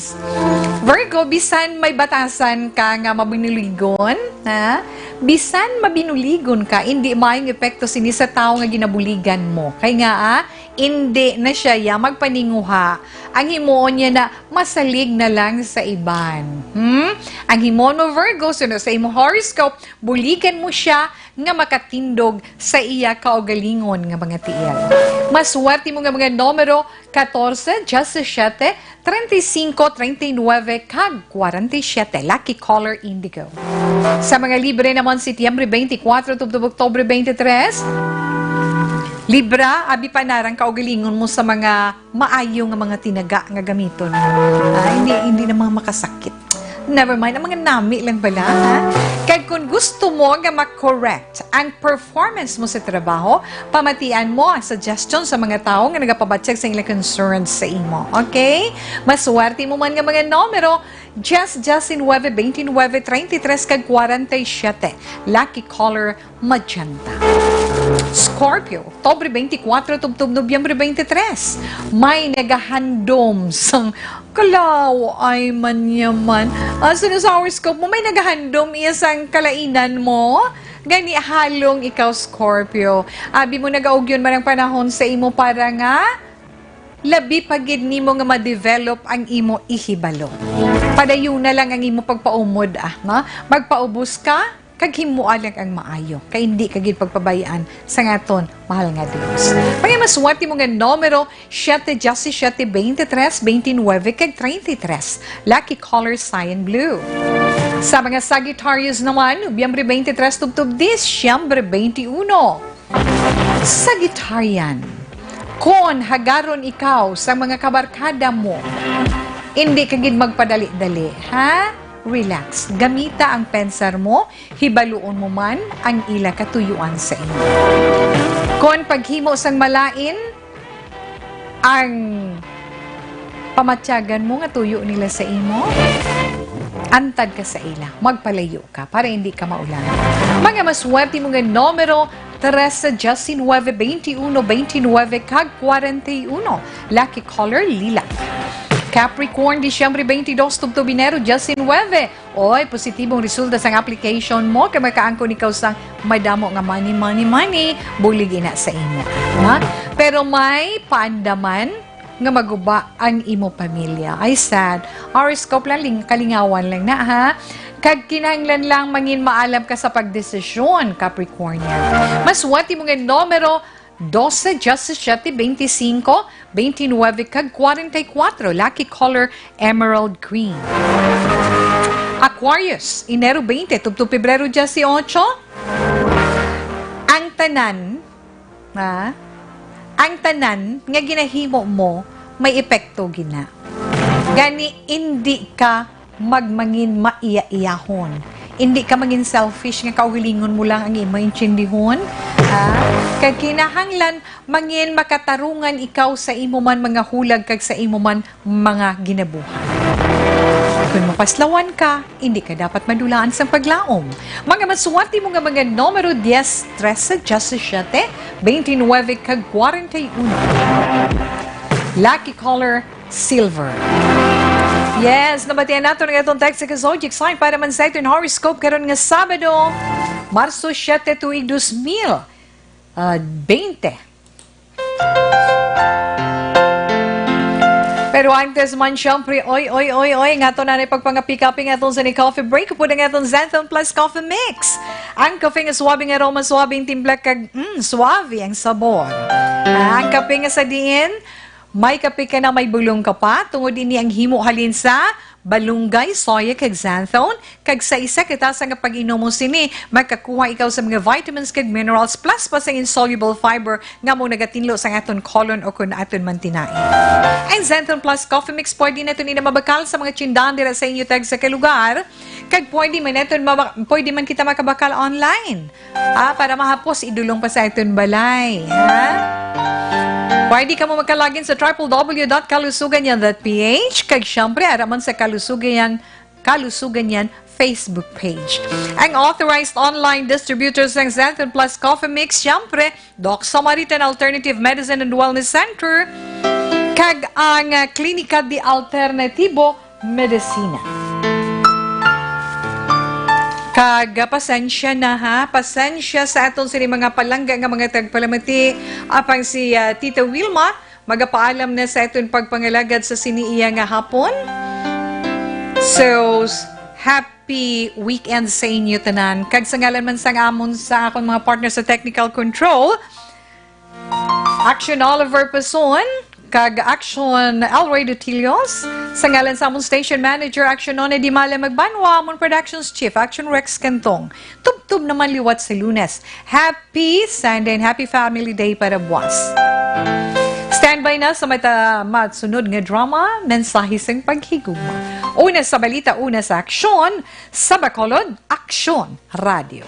Virgo, bisan may batasan ka nga mabinuligon, ha? Bisan mabinuligon ka, hindi maayong epekto sini sa tawo nga ginabuligan mo. Kay nga, ah, hindi na siya ya magpaninguha. Ang himuon niya na masalig na lang sa iban. Hmm? Ang himuon mo, Virgo, suno sa imo horoscope, buligan mo siya nga makatindog sa iya kaugalingon nga mga tiil. Maswerte mo nga mga numero, katorse, diyasisiete, treinta y cinco, treinta y nueve, kag kwarenta y siete. Lucky color, indigo. Sa mga Libre naman, Setyembre twenty-four tubtob Oktubre twenty-three. Libra, abi pa narang kaugalingon mo sa mga maayo nga mga tinaga nga gamiton. Ah, hindi, hindi na mga makasakit. Never mind, ang mga nami lang bala, ha? Kag kung gusto mo nga ma-correct ang performance mo sa trabaho, pamatian mo ang suggestion sa mga tawo nga nagapabatyag sa ilang concerns sa imo. Okay? Maswerte mo man nga mga numero, diyes, diyes y nueve, twenty-nueve, treinta y tres, kag kwarenta y siete. Lucky color, magenta. Scorpio, Oktubre twenty-four tubtob Nobyembre twenty-three. May nagahandom sang kalaw, ay man yaman. Asa na sa horoscope mo, may nagahandom iya sang kalainan mo? Gani halong ikaw, Scorpio. Abi mo, nagaugyon man ang panahon sa imo para nga labi pa gid nimo nga ma-develop ang imo ihibalo. Padayon na lang ang imo pagpaumod, ah, no? Magpaubos ka, kag himoa lang ang maayo, kay hindi ka gid pagpabayaan sa aton mahal nga Dios. Mga maswerte mo nga numero, siyete, diyasisiete, twenty-tres, twenty-nueve, kag treinta y tres. Lucky color, cyan blue. Sa mga Sagittarius naman, Nobyembre twenty-tres tubtob Disyembre twenty-uno. Sagittarian. Kon hagaron ikaw sa mga kabarkada mo, indi ka gid magpadali-dali, ha? Relax. Gamita ang pensar mo, hibaluon mo man ang ila katuyuan sa imo. Kon paghimo sang malain ang pamatyagan mo nga tuyo nila sa imo, antad ka sa ila, magpalayo ka para hindi ka maulan. Mga maswerte mo nga numero, trese, diecinuebe, veintiuno, veintinuebe, kag kwarenta y uno. Lucky color, lilac. Capricorn, Disyembre twenty-two, tubtob Enero diecinuebe. Oy, positibong resulta sang application mo kay makaangkon ikaw sang madamo nga money, money, money. Bulig ina sa imo, ha? Pero may paandaman nga maguba ang imo pamilya. Ay, sad. Horoscope lang, ling-, kalingawan lang na, ha? Kag kinahanglan lang mangin maalam ka sa pagdesisyon, Capricornian. Maswerte mo nga numero, dose, diecisiete, veinticinco, veintinuebe, kag kwarenta y kuatro. Lucky color, emerald green. Aquarius, Enero twenty, tubtob Pebrero dieciocho. Ang tanan, ha? Ang tanan nga ginahimo mo may epekto gina. Gani, indi ka magmangin maiya-iyahon. Indi ka mangin selfish nga kaugalingon mo lang ang imo intindihon. Ha? Kag kinahanglan mangin makatarungan ikaw sa imo man mga hulag kag sa imo man mga ginabuhat. Kon mapaslawan ka, indi ka dapat madulaan sang paglaom. Mga maswerte mo nga mga numero, dies, trese, diecisiete, veintinuebe, kag kwarenta y uno. Lucky color, silver. Yes, nabatian nato ang atong text sa zodiac sign para man sa aton horoscope karon nga Sabado, Marso siete, tuig dos mil, ah, twenty. Pero antes man, syempre, oy, oy, oy, oy, nga to na pagpangapi-kapi nga atong sa ni coffee break, pud ang atong Xanthone Plus Coffee Mix. Ang kape nga suabe nga aroma, suabe ang timpla, kag, mm, suabe ang sabor. Ah, ang kape nga sa diin, may kape ka na, may bulong ka pa, tungod ini ang himo halin sa balunggay, soya, kag xanthone, kag sa isa ka tasa nga pag-inom mo sini, makakuha ikaw sa mga vitamins kag minerals, plus pa sa insoluble fiber nga amo nagatinlo sa aton colon o kon aton man tinai. Ang Xanthone Plus Coffee Mix, pwede naton ina mabakal sa mga tindahan dira sa inyo tag sa kalugar, kag pwede man naton maba-, pwede man kita makabakal online. Ah, para mahapos, idulong pa sa aton balay, ha? Pwede kamo magkalagin sa triple W dot kalusugan yan dot P H, kag syempre, ara man sa Kalusugan Yan, Kalusugan Yan Facebook page. Ang authorized online distributor sang Xanthone Plus Coffee Mix, syempre, Doc Samaritan Alternative Medicine and Wellness Center, kag ang, ah, Klinika de Alternativo Medicina. Kag, ah, pasensya na, ha, pasensya sa aton sini mga palangga nga mga tagpalamati. Apang si, ah, Tita Wilma magapaalam na sa aton pagpangalagad sa sini iya nga hapon. So, s-, happy weekend sa inyo tanan. Kag sa ngalan man sang amon, sa akon mga partner sa technical control, Action Oliver Pason, kag Action Elroy Dutilios. Sa ngalan sa amon station manager, Action Nona Di Mala Magbanwa, amon productions chief, Action Rex Cantong. Tubtob naman liwat sa Lunes. Happy Sunday and happy family day para buwas. Standby na sa mata, matsunod nga drama, mensahe sang paghigugma. Una sa balita, una sa aksyon, sa Bacolod, Aksyon Radyo.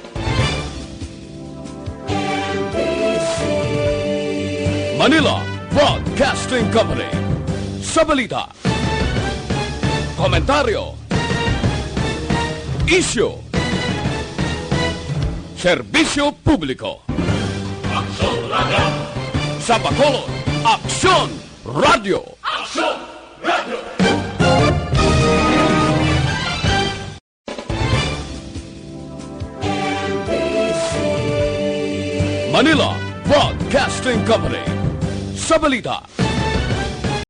Manila Broadcasting Company. Sa balita, komentaryo, isyu, serbisyo publiko. Aksyon Radyo. Sa Bacolod, Aksyon Radyo. Aksyon Radyo. Manila Broadcasting Company. Sa balita,